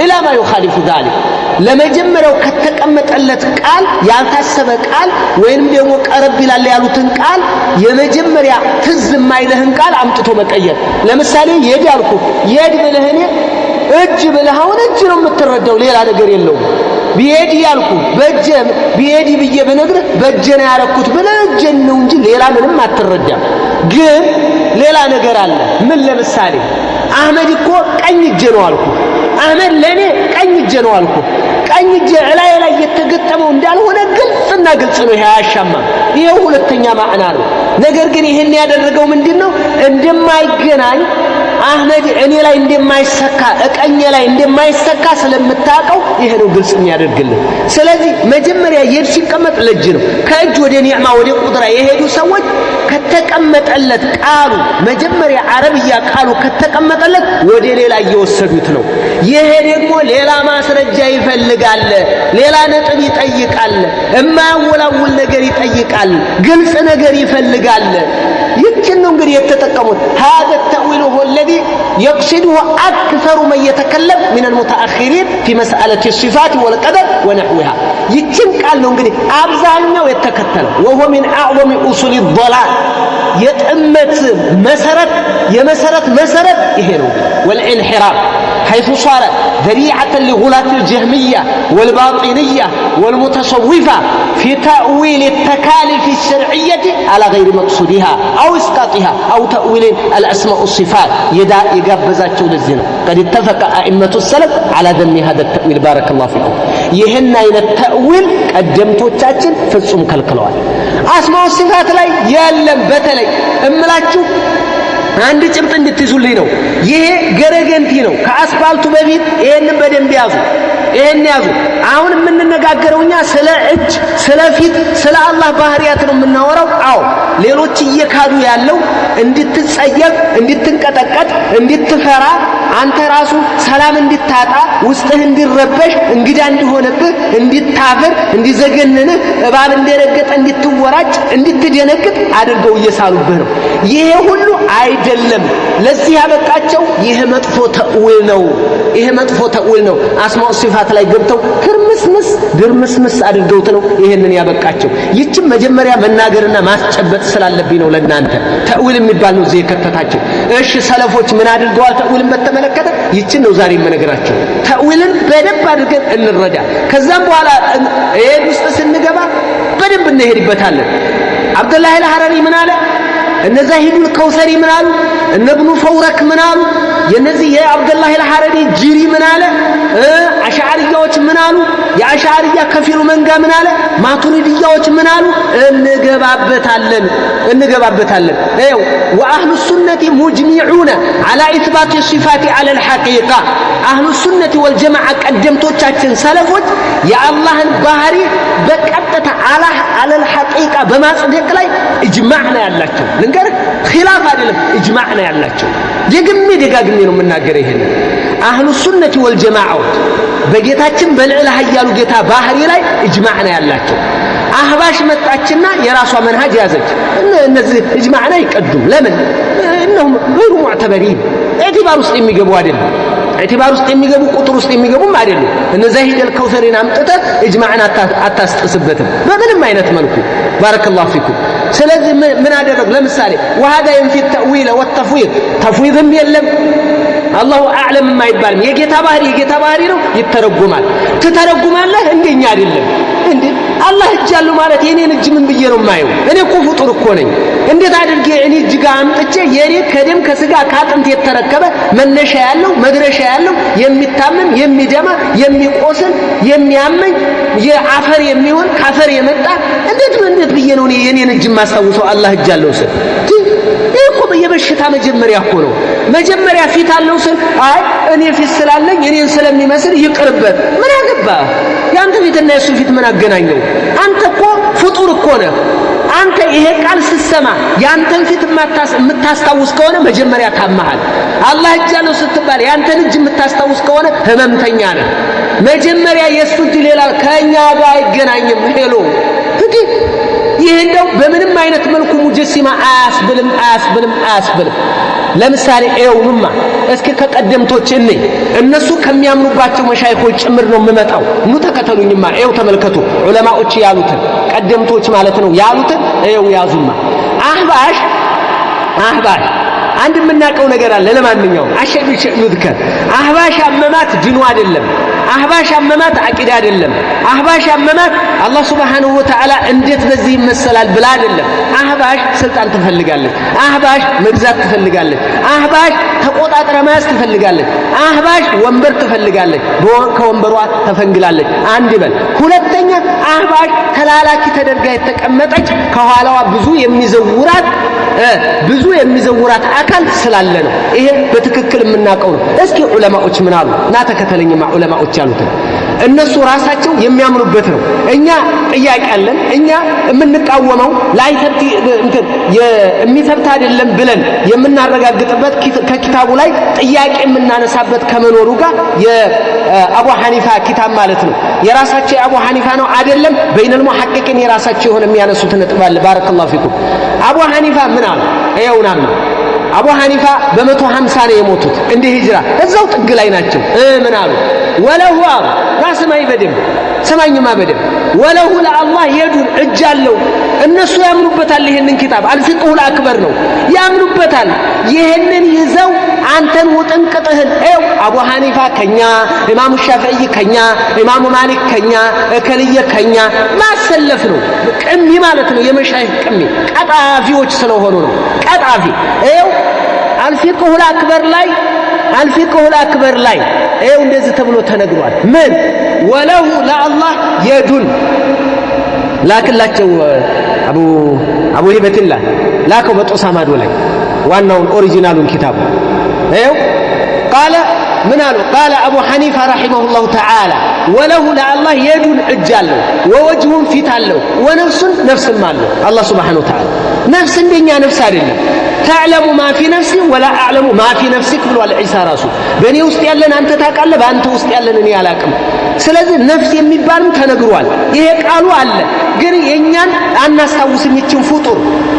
إلى ما يخالف ذلك። ለመጀመሪያው ከተቀመጠለት ቃል ያልታሰበ ቃል ወይንም ደግሞ ቀረብ ይላል ያሉትን ቃል የመጀመሪያ ትዝ የማይልህን ቃል አምጥቶ መቀየር። ለምሳሌ يد አልኩ። يد ብልህ እኔ እጅ ብልህ አሁን እጅ ነው የምትረዳው፣ ሌላ ነገር የለውም። بيدي ያልኩ በእጄ بيدي ብዬ ብነግርህ በእጄ ነው ያረኩት ብለህ እጄን ነው እንጂ ሌላ ምንም አትረዳም። ግን ሌላ ነገር አለ። ምን ለምሳሌ አህመድ እኮ ቀኝ እጄ ነው አልኩ። አህመድ ለእኔ ቀኝ እጄ ነው አልኩ። ቀኝ እጄ እላይ ላይ የተገጠመው እንዳልሆነ ግልጽና ግልጽ ነው። ይሄ አያሻማም። ይሄው ሁለተኛ ማዕና ነው። ነገር ግን ይሄን ያደረገው ምንድነው? እንደማይገናኝ አህመድ እኔ ላይ እንደማይሰካ እቀኜ ላይ እንደማይሰካ ስለምታውቀው ይሄ ነው ግልጽ የሚያደርግልን። ስለዚህ መጀመሪያ يد ሲቀመጥ ለእጅ ነው። ከእጅ ወደ ኒዕማ ወደ ቁድራ የሄዱ ሰዎች ከተቀመጠለት ቃሉ መጀመሪያ አረብያ ቃሉ ከተቀመጠለት ወደ ሌላ እየወሰዱት ነው። ይሄ ደግሞ ሌላ ማስረጃ ይፈልጋል፣ ሌላ ነጥብ ይጠይቃል፣ የማያወላውል ነገር ይጠይቃል፣ ግልጽ ነገር ይፈልጋል። ይችን ነው እንግዲህ የተጠቀሙት። هذا التأويل هو الذي يقصده أكثر من يتكلم من المتأخرين في مسألة الصفات والقدر ونحوها። ይችን ቃል ነው እንግዲህ አብዛኛው የተከተለው። وهو من أعظم أصول الضلال የጥመት መሰረት የመሰረት መሰረት ይሄ ነው። والانحراف حيث صار ذريعة لغلاة الجهمية والباطنية والمتصوفة في تأويل التكاليف الشرعية على غير مقصودها أو إسقاطها أو تأويل الأسماء والصفات يدا يقبزاتشو للزنا قد اتفق أئمة السلف على ذم هذا التأويل بارك الله فيكم። ይህን አይነት ተእዊል ቀደምቶቻችን ፍጹም ከልክለዋል። አስማው ሲፋት ላይ የለም። በተለይ እምላችሁ አንድ ጭብጥ እንድትይዙልኝ ነው። ይሄ ገረገንቲ ነው። ከአስፋልቱ በፊት ይሄንን በደንብ ያዙ፣ ይሄን ያዙ። አሁን የምንነጋገረው እኛ ስለ እጅ፣ ስለ ፊት፣ ስለ አላህ ባህሪያት ነው የምናወራው። አዎ ሌሎች እየካዱ ያለው እንድትጸየፍ፣ እንድትንቀጠቀጥ፣ እንድትፈራ፣ አንተ ራሱ ሰላም እንድታጣ፣ ውስጥህ እንዲረበሽ፣ እንግዳ እንዲሆንብህ፣ እንድታፍር፣ እንዲዘገንንህ፣ እባብ እንደረገጠ እንድትወራጭ፣ እንድትደነግጥ አድርገው እየሳሉብህ ነው። ይሄ ሁሉ አይደለም። ለዚህ ያበቃቸው ይሄ መጥፎ ተእዊል ነው። ይሄ መጥፎ ተእዊል ነው። አስማው ሲፋት ላይ ገብተው ትርምስምስ ድርምስምስ አድርገውት ነው ይሄንን ያበቃቸው። ይችም መጀመሪያ መናገርና ማስጨበጥ ስላለብኝ ነው ለእናንተ ተእዊል የሚባል ነው እዚህ የከተታቸው። እሺ ሰለፎች ምን አድርገዋል? ተእዊልን በተመለከተ ይችን ነው ዛሬ የምነግራቸው። ተእዊልን በደንብ አድርገን እንረዳ። ከዛም በኋላ ይሄን ውስጥ ስንገባ በደንብ እንሄድበታለን። አብዱላህ አልሐረሪ ምን አለ? እነዛ ሂዱል ከውሰሪ ምን አሉ? እነ ኢብኑ ፈውረክ ምን አሉ? የነዚህ የአብዱላህ አልሐረሪ ጂሪ ምን አለ? አሻዕሪያዎች ምን አሉ? የአሻዕሪያ ከፊሉ መንጋ ምን አለ? ማቱሪድያዎች ምን አሉ? እንገባበታለን እንገባበታለን። ይኸው وأهل السنة مجمعون على إثبات الصفات على الحقيقة። أهل السنة والجماعة ቀደምቶቻችን ሰለፎች የአላህን ባህሪ በቀጥታ على الحقيقة በማጽደቅ ላይ ኢጅማዕ ነው ያላቸው። ልንገርህ፣ ኺላፍ አይደለም፣ ኢጅማዕ ነው ያላቸው። ደግሜ ደጋግሜ ነው የምናገረው ይሄንን። أهل السنة والجماعة ዎች በጌታችን በልዕለ ኃያሉ ጌታ ባህሪ ላይ ኢጅማዕ ነው ያላቸው። አህባሽ መጣችና የራሷ መንሃጅ ያዘች። እነዚህ ኢጅማዕን አይቀዱም። ለምን? إنهم غير معتبرين اعتبار ውስጥ የሚገቡ አይደለም። اعتبار ውስጥ የሚገቡ ቁጥር ውስጥ የሚገቡም አይደሉም። እነ ዘሂድ አልከውሰሪን አምጥተህ ኢጅማዕን አታስጥስበትም በምንም አይነት መልኩ። بارك الله فيكم። ስለዚህ ምን አደረግ? ለምሳሌ وهذا ينفي التأويل والتفويض ተፍዊድም የለም الله أعلم አይባልም። የጌታ ባህሪ የጌታ ባህሪ ነው፣ ይተረጉማል። ትተረጉማለህ እንደኛ አይደለም እንዴ። አላህ እጅ አለው ማለት የኔን እጅ ምን ብዬ ነው የማየው? እኔ እኮ ፍጡር እኮ ነኝ። እንዴት አድርጌ እኔ እጅ ጋር አምጥቼ የኔ ከደም ከስጋ ከአጥንት የተረከበ መነሻ ያለው መድረሻ ያለው የሚታመም የሚደማ የሚቆስል የሚያመኝ የአፈር የሚሆን ካፈር የመጣ እንዴት እንዴት ብዬ ነው እኔ የኔን እጅ የማስታውሰው? አላህ እጅ አለው ስል ይህ እኮ የበሽታ መጀመሪያ እኮ ነው። መጀመሪያ ፊት አለው ስል አይ እኔ ፊት ስላለኝ እኔን ስለሚመስል ይቅርበት። ምን አገባ? የአንተ ፊትና የእሱ ፊት ምን አገናኘው? አንተ እኮ ፍጡር እኮ ነህ። አንተ ይሄ ቃል ስትሰማ ያንተን ፊት የምታስታውስ ከሆነ መጀመሪያ ታመሃል። አላህ እጅ አለው ስትባል ያንተን እጅ የምታስታውስ ከሆነ ህመምተኛ ነህ። መጀመሪያ የእሱ እጅ ሌላ ከእኛ ጋር አይገናኝም። Hello እንዲህ ይህ እንደው በምንም አይነት መልኩ ሙጀሲማ አያስብልም፣ አያስብልም፣ አያስብልም። ለምሳሌ ኤውኑማ እስኪ ከቀደምቶች እኔ እነሱ ከሚያምኑባቸው መሻይኾች ጭምር ነው የምመጣው። ኑ ተከተሉኝማ። ኤው ተመልከቱ፣ ዑለማዎች ያሉትን ቀደምቶች ማለት ነው ያሉትን ኤው ያዙማ። አህባሽ አህባሽ አንድ የምናውቀው ነገር አለ። ለማንኛውም አሸዱ ዩዝከር አህባሽ አመማት ድኑ አይደለም። አህባሽ አመማት አቂዳ አይደለም። አህባሽ አመማት አላህ سبحانه وتعالى እንዴት በዚህ ይመሰላል ብላ አይደለም። አህባሽ ስልጣን ትፈልጋለች። አህባሽ መግዛት ትፈልጋለች። አህባሽ ተቆጣጥረ መያዝ ትፈልጋለች። አህባሽ ወንበር ትፈልጋለች። ከወንበሯ ተፈንግላለች። አንድ በል። ሁለተኛ አህባሽ ተላላኪ ተደርጋ የተቀመጠች ከኋላዋ ብዙ የሚዘውራት አካል ስላለ ነው። ይሄ በትክክል የምናውቀው ነው። እስኪ ዑለማዎች ምን አሉ? ና ተከተለኝማ። ዑለማዎች ያሉትን እነሱ ራሳቸው የሚያምኑበት ነው። እኛ ጥያቄ አለን። እኛ የምንቃወመው ላይተብቲ እንትን የሚተብት አይደለም ብለን የምናረጋግጥበት ከኪታቡ ላይ ጥያቄ የምናነሳበት ከመኖሩ ጋር የአቡ ሐኒፋ ኪታብ ማለት ነው። የራሳቸው የአቡ ሐኒፋ ነው አይደለም። بين المحققين የራሳቸው የሆነ የሚያነሱት ነጥብ አለ። بارك الله فيكم። አቡ ሐኒፋ ምን አሉ? ይኸውናማ አቡ ሐኒፋ በ150 ነው የሞቱት እንደ ሂጅራ እዛው ጥግ ላይ ናቸው። ምን አሉ? وله አሉ። ና ስማኝ በደንብ ስማኝማ በደንብ። وله ለአላህ يد እጅ አለው። እነሱ ያምኑበታል። ይህንን ኪታብ الفقه الأكبر ነው ያምኑበታል። ይህንን ይዘው አንተን ውጥንቅጥህን ይኸው አቡ ሐኒፋ ከኛ፣ ኢማሙ ሻፊዒ ከኛ፣ ኢማሙ ማሊክ ከኛ፣ እከልየ ከኛ ማሰለፍ ነው። ቅሚ ማለት ነው። የመሻይኽ ቅሚ ቀጣፊዎች ስለሆኑ ነው። ቀጣፊ ይኸው الفقه الأكبر ላይ الفقه الأكبر ላይ ይኸው እንደዚህ ተብሎ ተነግሯል። ምን وله ለአላህ يد ላክላቸው አቡ ሂበትላ ላከው በጦሳ ማዶ ላይ ዋናውን original ኡን ኪታቡ ይኸው قال ምን አሉ? قال أبو حنيفة رحمه الله تعالى وله ለአላህ يد እጅ አለው፣ ووجه ፊት አለው፣ ونفس ነፍስም አለው። አላህ سبحانه وتعالى ነፍስ እንደኛ ነፍስ አይደለም። تعلم ما في نفسي ولا أعلم ما في نفسك ብሏል ዒሳ ራሱ። በእኔ ውስጥ ያለን አንተ ታውቃለህ፣ በአንተ ውስጥ ያለን እኔ አላቅም። ስለዚህ ነፍስ የሚባልም ተነግሯል። ይሄ ቃሉ አለ፣ ግን የእኛን አናስታውስም።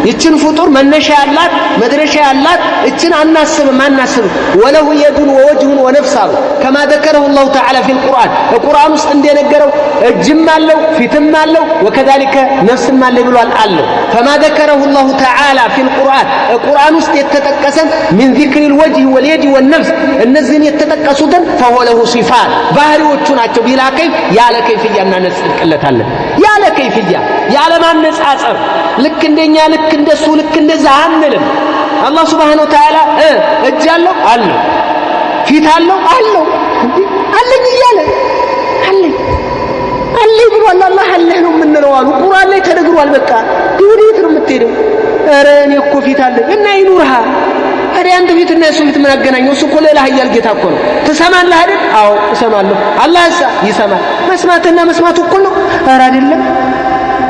ይችን ፍጡር መነሻ ያላት መድረሻ ያላት እችን አናስብም አናስብም። وله يد ووجه ونفس አሉ كما ذكره الله تعالى في القرآن በቁርአን ውስጥ እንደነገረው እጅም አለው ፊትም አለው وكذلك ነፍስም አለ ብሏል አለው። فما ذكره الله تعالى في القرآن ቁርአን ውስጥ የተጠቀሰን من ذكر الوجه واليد والنفس እነዚህን የተጠቀሱትን فهو له صفات ባህሪዎቹ ናቸው። بلا كيف ያለ ከይፍያ እናነጽቅለታለን። ያለ ከይፍያ ያለ ማነጻጸር ልክ እንደኛ ልክ እንደሱ ልክ እንደዛ አንልም። አላህ سبحانه وتعالى እጅ አለው አለው፣ ፊት አለው አለው፣ አለኝ እያለ አለኝ አለኝ ብሏል። አላህ አለህ ነው የምንለው አሉ። ቁርአን ላይ ተነግሯል። በቃ ወዴት ነው የምትሄደው? ኧረ እኔ እኮ ፊት አለኝ እና ይኑርሃ። ታዲያ አንተ ፊትና የሱ ፊት ምን አገናኘው? እሱ እኮ ሌላ ኃያል ጌታ እኮ ነው። ትሰማለህ አይደል? አዎ እሰማለሁ። አላህ እሳ ይሰማል። መስማትና መስማቱ እኩል ነው? ኧረ አይደለም።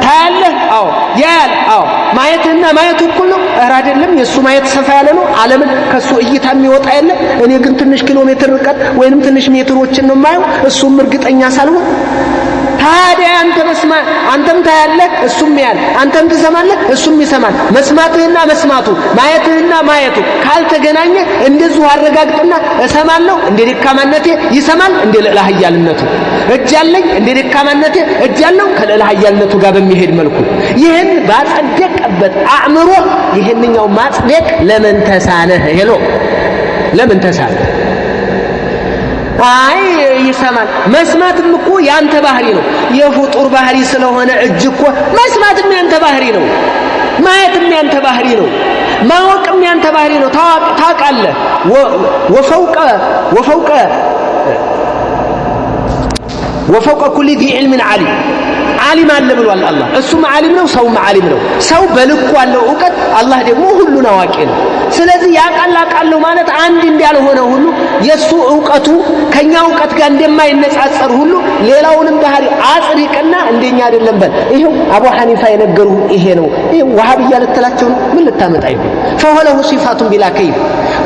ታያለህ? አዎ። ያያል? አዎ። ማየትህና ማየቱ እኩል ነው? ኧረ አይደለም። የእሱ ማየት ሰፋ ያለ ነው። ዓለምን ከእሱ እይታ የሚወጣ የለ። እኔ ግን ትንሽ ኪሎ ሜትር ርቀት ወይንም ትንሽ ሜትሮችን ነው የማየው፣ እሱም እርግጠኛ ሳልሆን። ታዲያ አንተ መስማ አንተም ታያለህ እሱም ያያል፣ አንተም ትሰማለህ እሱም ይሰማል። መስማትህና መስማቱ ማየትህና ማየቱ ካልተገናኘ እንደዚሁ አረጋግጥና እሰማለሁ እንደ ደካማነቴ ይሰማል እንደ ልዕለ ኃያልነቱ፣ እጅ አለኝ እንደ ደካማነቴ እጅ አለው ከልዕለ ኃያልነቱ ጋር በሚሄድ መልኩ ይህን ባጸደቀበት አእምሮ ይህንኛው ማጽደቅ ለምን ተሳነህ? Hello ለምን ተሳነህ? አይ ይሰማል። መስማትም እኮ ያንተ ባህሪ ነው። የፍጡር ባህሪ ስለሆነ እጅ እኮ መስማትም ያንተ ባህሪ ነው። ማየትም ያንተ ባህሪ ነው። ማወቅም ያንተ ባህሪ ነው። ታውቃለህ። وفوق وفوق وفوق كل ذي علم عليم ዓሊም አለ ብሏል አላህ። እሱም ዓሊም ነው፣ ሰውም ዓሊም ነው። ሰው በልኩ አለው እውቀት፣ አላህ ደግሞ ሁሉን አዋቂ ነው። ስለዚህ ያውቃል አውቃለሁ ማለት አንድ እንዳልሆነ ሁሉ የእሱ እውቀቱ ከኛ እውቀት ጋር እንደማይነጻጸር ሁሉ ሌላውንም ባህሪ አጽድቅና እንደኛ አይደለም በል። ይሄው አቡ ሐኒፋ የነገሩ ይሄ ነው። ይሄው ወሃብያ ልትላቸው ነው? ምን ልታመጣ ይሆን? فله صفات بلا كيف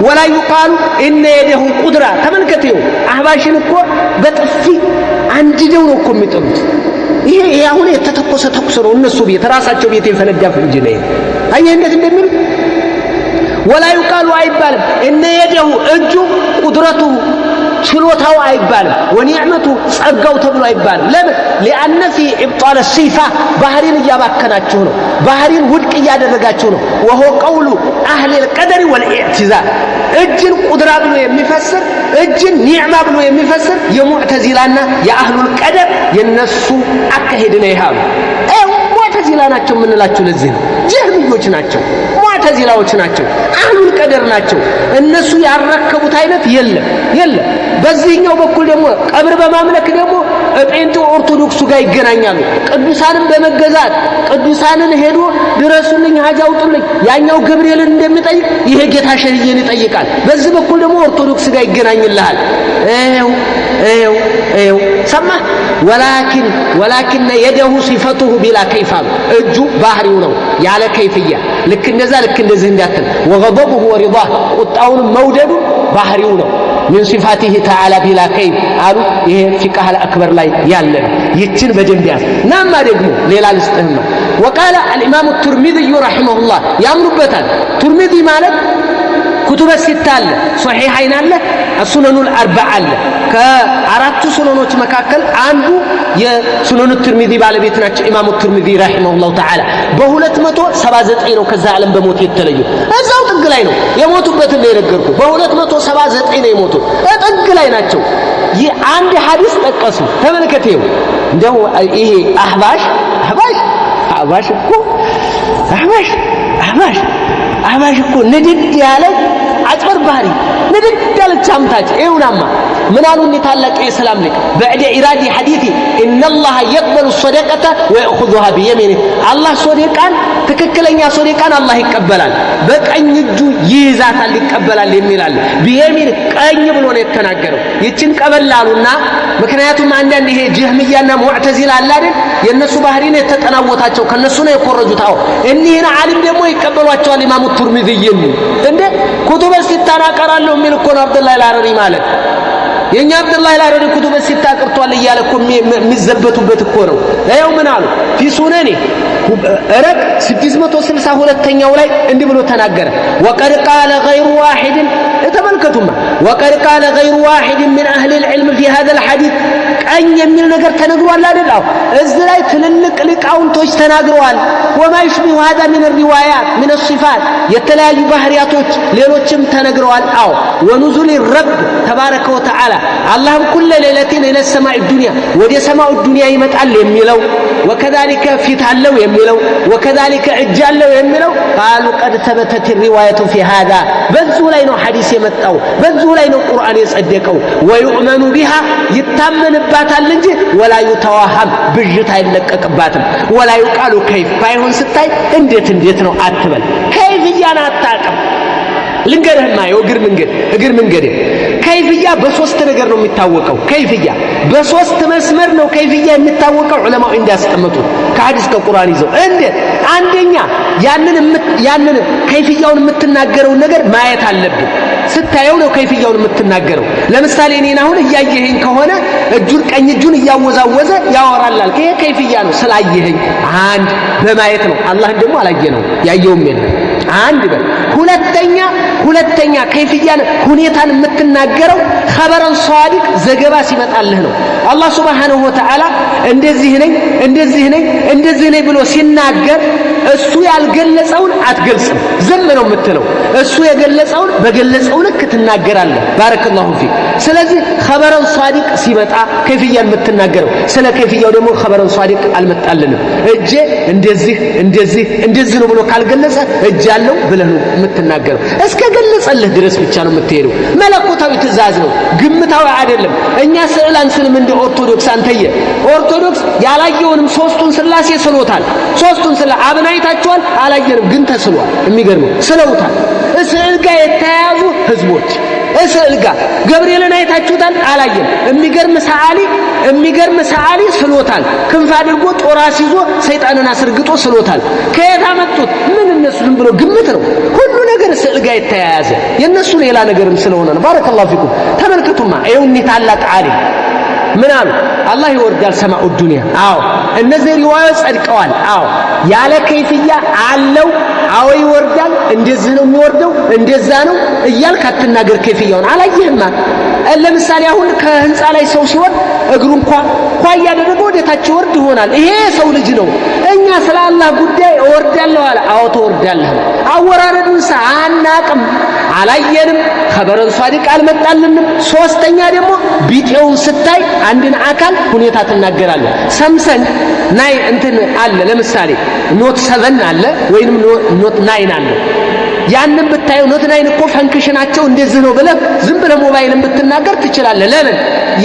ولا يقال إن يده قدرة። ተመልከት፣ ይኸው አህባሽን እኮ በጥፊ አንድደው ነው እኮ የሚጠሉት። ይሄ ይሄ አሁን የተተኮሰ ተኩስ ነው። እነሱ ቤት ራሳቸው ቤት የፈነዳ ፈንጂ ነው። አየህ እንዴት እንደሚሉ። ولا يقال አይባልም إن يده እጁ قدرته ችሎታው አይባልም፣ ونعمته ጸጋው ተብሎ አይባልም። ለምን? لأن فيه إبطال الصفة ባህሪን እያባከናችሁ ነው። ባህሪን ውድቅ እያደረጋችሁ ነው። وهو قول أهل القدر والاعتزال እጅን ቁድራ ብሎ የሚፈስር እጅን ኒዕማ ብሎ የሚፈስር የሙዕተዚላና የአህሉል ቀደር የነሱ አካሄድ ነው። ይሃሉ ሙዕተዚላ ናቸው የምንላቸው ለዚህ ነው። ጀህሚዮች ናቸው፣ ሙዕተዚላዎች ናቸው፣ አህሉል ቀደር ናቸው። እነሱ ያረከቡት አይነት የለም የለም። በዚህኛው በኩል ደግሞ ቀብር በማምለክ ደግሞ ጴንጤ ኦርቶዶክሱ ጋር ይገናኛሉ። ቅዱሳንን በመገዛት ቅዱሳንን ሄዶ ድረሱልኝ፣ ሀጃ አውጡልኝ፣ ያኛው ገብርኤልን እንደሚጠይቅ ይሄ ጌታ ሸህዬን ይጠይቃል። በዚህ በኩል ደግሞ ኦርቶዶክስ ጋር ይገናኝልሃል። ይኸው ይኸው ይኸው ሰማህ። ولكن ولكن يده صفته بلا كيف አሉ። እጁ ባህሪው ነው ያለ ከይፍያ። ልክ እንደዛ ልክ እንደዚህ እንዳትል። وغضبه ورضاه ቁጣውንም መውደዱ ባህሪው ነው። من صفاته تعالى بلا كيف አሉ። ይሄ الفقه الأكبر ላይ ያለ ነው። ይችን በደንብ ያዝ። ናማ ደግሞ ሌላ ልስጥህማ። وقال الإمام الترمذي رحمه الله ያምኑበታል። ቱርሚዚ ማለት كتب الستة አለ፣ ሶሒሐይን አለ፣ السنن الأربعة አለ። ከአራቱ ሱነኖች መካከል አንዱ የሱነኑ ትርሚዚ ባለቤት ናቸው ኢማሙ ትርሚዚ رحمه الله تعالى። በ279 ነው ከዛ ዓለም በሞት የተለዩ። እዛው ጥግ ላይ ነው የሞቱበትን ነው የነገርኩህ። በ279 ነው የሞቱት፣ ጥግ ላይ ናቸው። ይህ አንድ ሐዲስ ጠቀሱ። ተመልከት፣ ይኸው እንደው ይሄ አህባሽ አህባሽ አህባሽ እኮ አህባሽ አህባሽ አህባሽ እኮ ንድድ ያለ አጭበርባሪ ንድድ ያለች አምታች። ይኸውናማ ምን አሉ እኒህ ታላቅ የእስላም ሊቅ بعد إيراد حديث إن الله يقبل الصدقة ويأخذها بيمينه አላህ ሶደቃን ትክክለኛ ሶደቃን አላህ ይቀበላል፣ በቀኝ እጁ ይይዛታል፣ ይቀበላል የሚላል። بيمينه ቀኝ ብሎ ነው የተናገረው። ይችን ቀበል አሉና ምክንያቱም አንዳንድ ይሄ ጀህምያና ሙዕተዚላ አለ አይደል የእነሱ ባህሪ ነው የተጠናወታቸው፣ ከነሱ ነው የኮረጁት። አዎ እኒህን ዓሊም ደግሞ ይቀበሏቸዋል። ኢማሙ ቱርሚዚይን እንደ كتب الستة ን አቀራለሁ የሚል እኮ ነው አብዱላህ አልሐረሪ ማለት። የኛ አብዱላህ አልሐረሪ كتب الستة ቀርቷል እያለ እኮ የሚዘበቱበት እኮ ነው። ይኸው ምን አሉ في سننه ረቅ 662ኛው ላይ እንዲህ ብሎ ተናገረ። وقد قال غير واحد ተመልከቱማ፣ وقد قال غير واحد من أهل العلم في هذا الحديث ቀኝ የሚል ነገር ተነግሯል አይደል? አዎ እዚህ ላይ ትልልቅ ሊቃውንቶች ተናግረዋል። وما يشبه هذا من الروايات من الصفات የተለያዩ ባህሪያቶች ሌሎችም ተነግረዋል። አዎ ونزول الرب تبارك وتعالى አላህም كل ليلة إلى السماء الدنيا ወደ ሰማኡ ዱንያ ይመጣል የሚለው وكذلك ፊት አለው የሚለው وكذلك እጅ አለው የሚለው قالوا قد ثبتت الرواية في هذا በዚሁ ላይ ነው ሐዲስ የመጣው፣ በዚሁ ላይ ነው ቁርአን የጸደቀው። ويؤمن بها ይታመንባታል እንጂ ولا يتوهم ብዥት አይለቀቅባትም። ولا يقال كيف ባይሆን ስታይ እንዴት እንዴት ነው አትበል። ከይፍ እያን አታቅም። ልንገርህማ ይኸው እግር መንገድ እግር መንገድ كيفية በሶስት ነገር ነው የሚታወቀው። كيفية በሶስት መስመር ነው كيفية የሚታወቀው። ዑለማው እንዳስቀመጡት ከሐዲስ ከቁርአን ይዘው እንዴት? አንደኛ ያንን كيفية ውን የምትናገረውን ነገር ማየት አለብን። ስታየው ነው كيفية ውን የምትናገረው። ለምሳሌ እኔን አሁን እያየኸኝ ከሆነ እጁን ቀኝ እጁን እያወዛወዘ ያወራላል። ይሄ كيفية ነው፣ ስላየኸኝ አንድ በማየት ነው። አላህን ደግሞ አላየነው ያየውም የለም። አንድ በል። ሁለተኛ كيفية ን ሁኔታን የምትናገረው خبر صادق ዘገባ ሲመጣልህ ነው። አላህ سبحانه وتعالى እንደዚህ ነኝ እንደዚህ ነኝ እንደዚህ ነኝ ብሎ ሲናገር እሱ ያልገለጸውን አትገልጽም፣ ዝም ነው የምትለው። እሱ የገለጸውን በገለጸው ልክ ትናገራለህ። بارك الله فيك። ስለዚህ خبر صادق ሲመጣ كيفية ን የምትናገረው ስለ كيفية ው ደግሞ خبر صادق አልመጣልንም። እጄ እንደዚህ እንደዚህ እንደዚህ ነው ብሎ ካልገለጸ እጅ ያለው ብለህ ነው የምትናገረው። እስከ ገለጸልህ ድረስ ብቻ ነው የምትሄደው። መለኮታዊ ትእዛዝ ነው፣ ግምታዊ አይደለም። እኛ ስዕል አንስልም እንደ ኦርቶዶክስ። አንተየ ኦርቶዶክስ ያላየውንም ሶስቱን ስላሴ ስሎታል። ሶስቱን ስላ አብን አይታችኋል? አላየንም፣ ግን ተስሏል። የሚገርመው ስለውታል። ስዕል ጋር የተያያዙ ህዝቦች ስዕል ጋር ገብርኤልን አይታችሁታል? አላየም። የሚገርም ሰዓሊ ስሎታል። ክንፍ አድርጎ ጦር አስይዞ ሰይጣንን አስርግጦ ስሎታል። ከየት አመጡት? ምን እነሱ ዝም ብሎ ግምት ነው። ሁሉ ነገር ስዕል ጋር የተያያዘ የእነሱ ሌላ ነገርም ስለሆነ ነው። بارك الله فيكم። ተመልከቱማ፣ ይኸው እኒህ ታላቅ ዓሊም ምን አሉ? አላህ ይወርዳል سماء الدنيا። አዎ እነዚህ ሪዋያዎች ጸድቀዋል። አዎ ያለ كيفية አለው። አዎ ይወርዳል፣ እንደዚህ ነው የሚወርደው፣ እንደዛ ነው እያልክ አትናገር። كيفية ውን አላየህማ። ለምሳሌ አሁን ከህንፃ ላይ ሰው ሲወርድ እግሩ እንኳ ኳ እያደረገ ወደ ታች ይወርድ ይሆናል። ይሄ ሰው ልጅ ነው። እኛ ስለ አላህ ጉዳይ እወርዳለሁ አለ። አዎ ትወርዳለህ። አወራረዱን አናቅም፣ አላየንም፣ خبر صادق አልመጣልንም። ሶስተኛ ደግሞ ቢጤውን ስታይ አንድን አካል ሁኔታ ትናገራለህ። Samsung nine እንትን አለ፣ ለምሳሌ Note 7 አለ ወይንም Note 9 አለ። ያንን ብታየው Note 9 እኮ function ኣቸው እንደዚህ ነው ብለህ ዝም ብለህ ሞባይልን ብትናገር ትችላለህ። ለምን?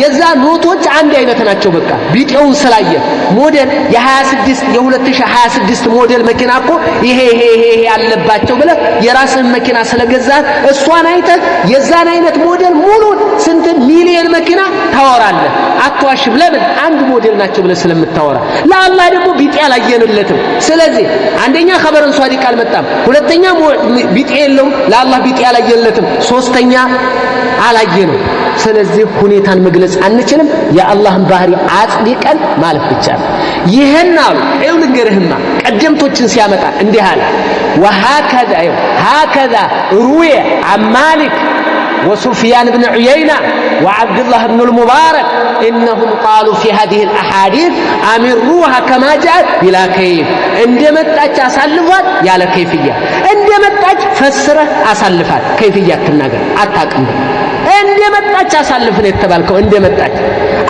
የዛ Note ኦች አንድ አይነት ናቸው። በቃ ቢጤውን ስላየ ሞዴል የ26 የ2026 ሞዴል መኪና እኮ ይሄ ይሄ ይሄ ይሄ ያለባቸው ብለህ የራስህን መኪና ስለገዛህ እሷን አይተህ የዛን አይነት ሞዴል ሙሉን ስንት ሚሊየን መኪና ታወራለህ። አትዋሽም። ለምን? አንድ ሞዴል ናቸው ብለህ ስለምታወራ። ለአላህ ደግሞ ቢጤ አላየንለትም። ስለዚህ አንደኛ خبر صادق አልመጣም፣ ሁለተኛ ቢጤ የለውም፣ ለአላህ ቢጤ አላየንለትም፣ ሶስተኛ አላየነው። ስለዚህ ሁኔታን መግለጽ አንችልም። የአላህን ባህሪ አጽድቀን ማለፍ ብቻ ነው። ይህን አሉ። ይኸው ልንገርህማ ቀደምቶችን ሲያመጣ እንዲህ አለ። وهكذا هكذا روي عن مالك وسفيان بن عيينة وعبد الله بن المبارك إنهم قالوا في هذه الأحاديث أمروها كما جاءت بلا كيف። እንደመጣች አሳልፏት ያለ كيفية። እንደመጣች ፈስረህ አሳልፋት፣ كيفية አትናገር፣ አታቅም። እንደመጣች አሳልፍ ነው የተባልከው። እንደመጣች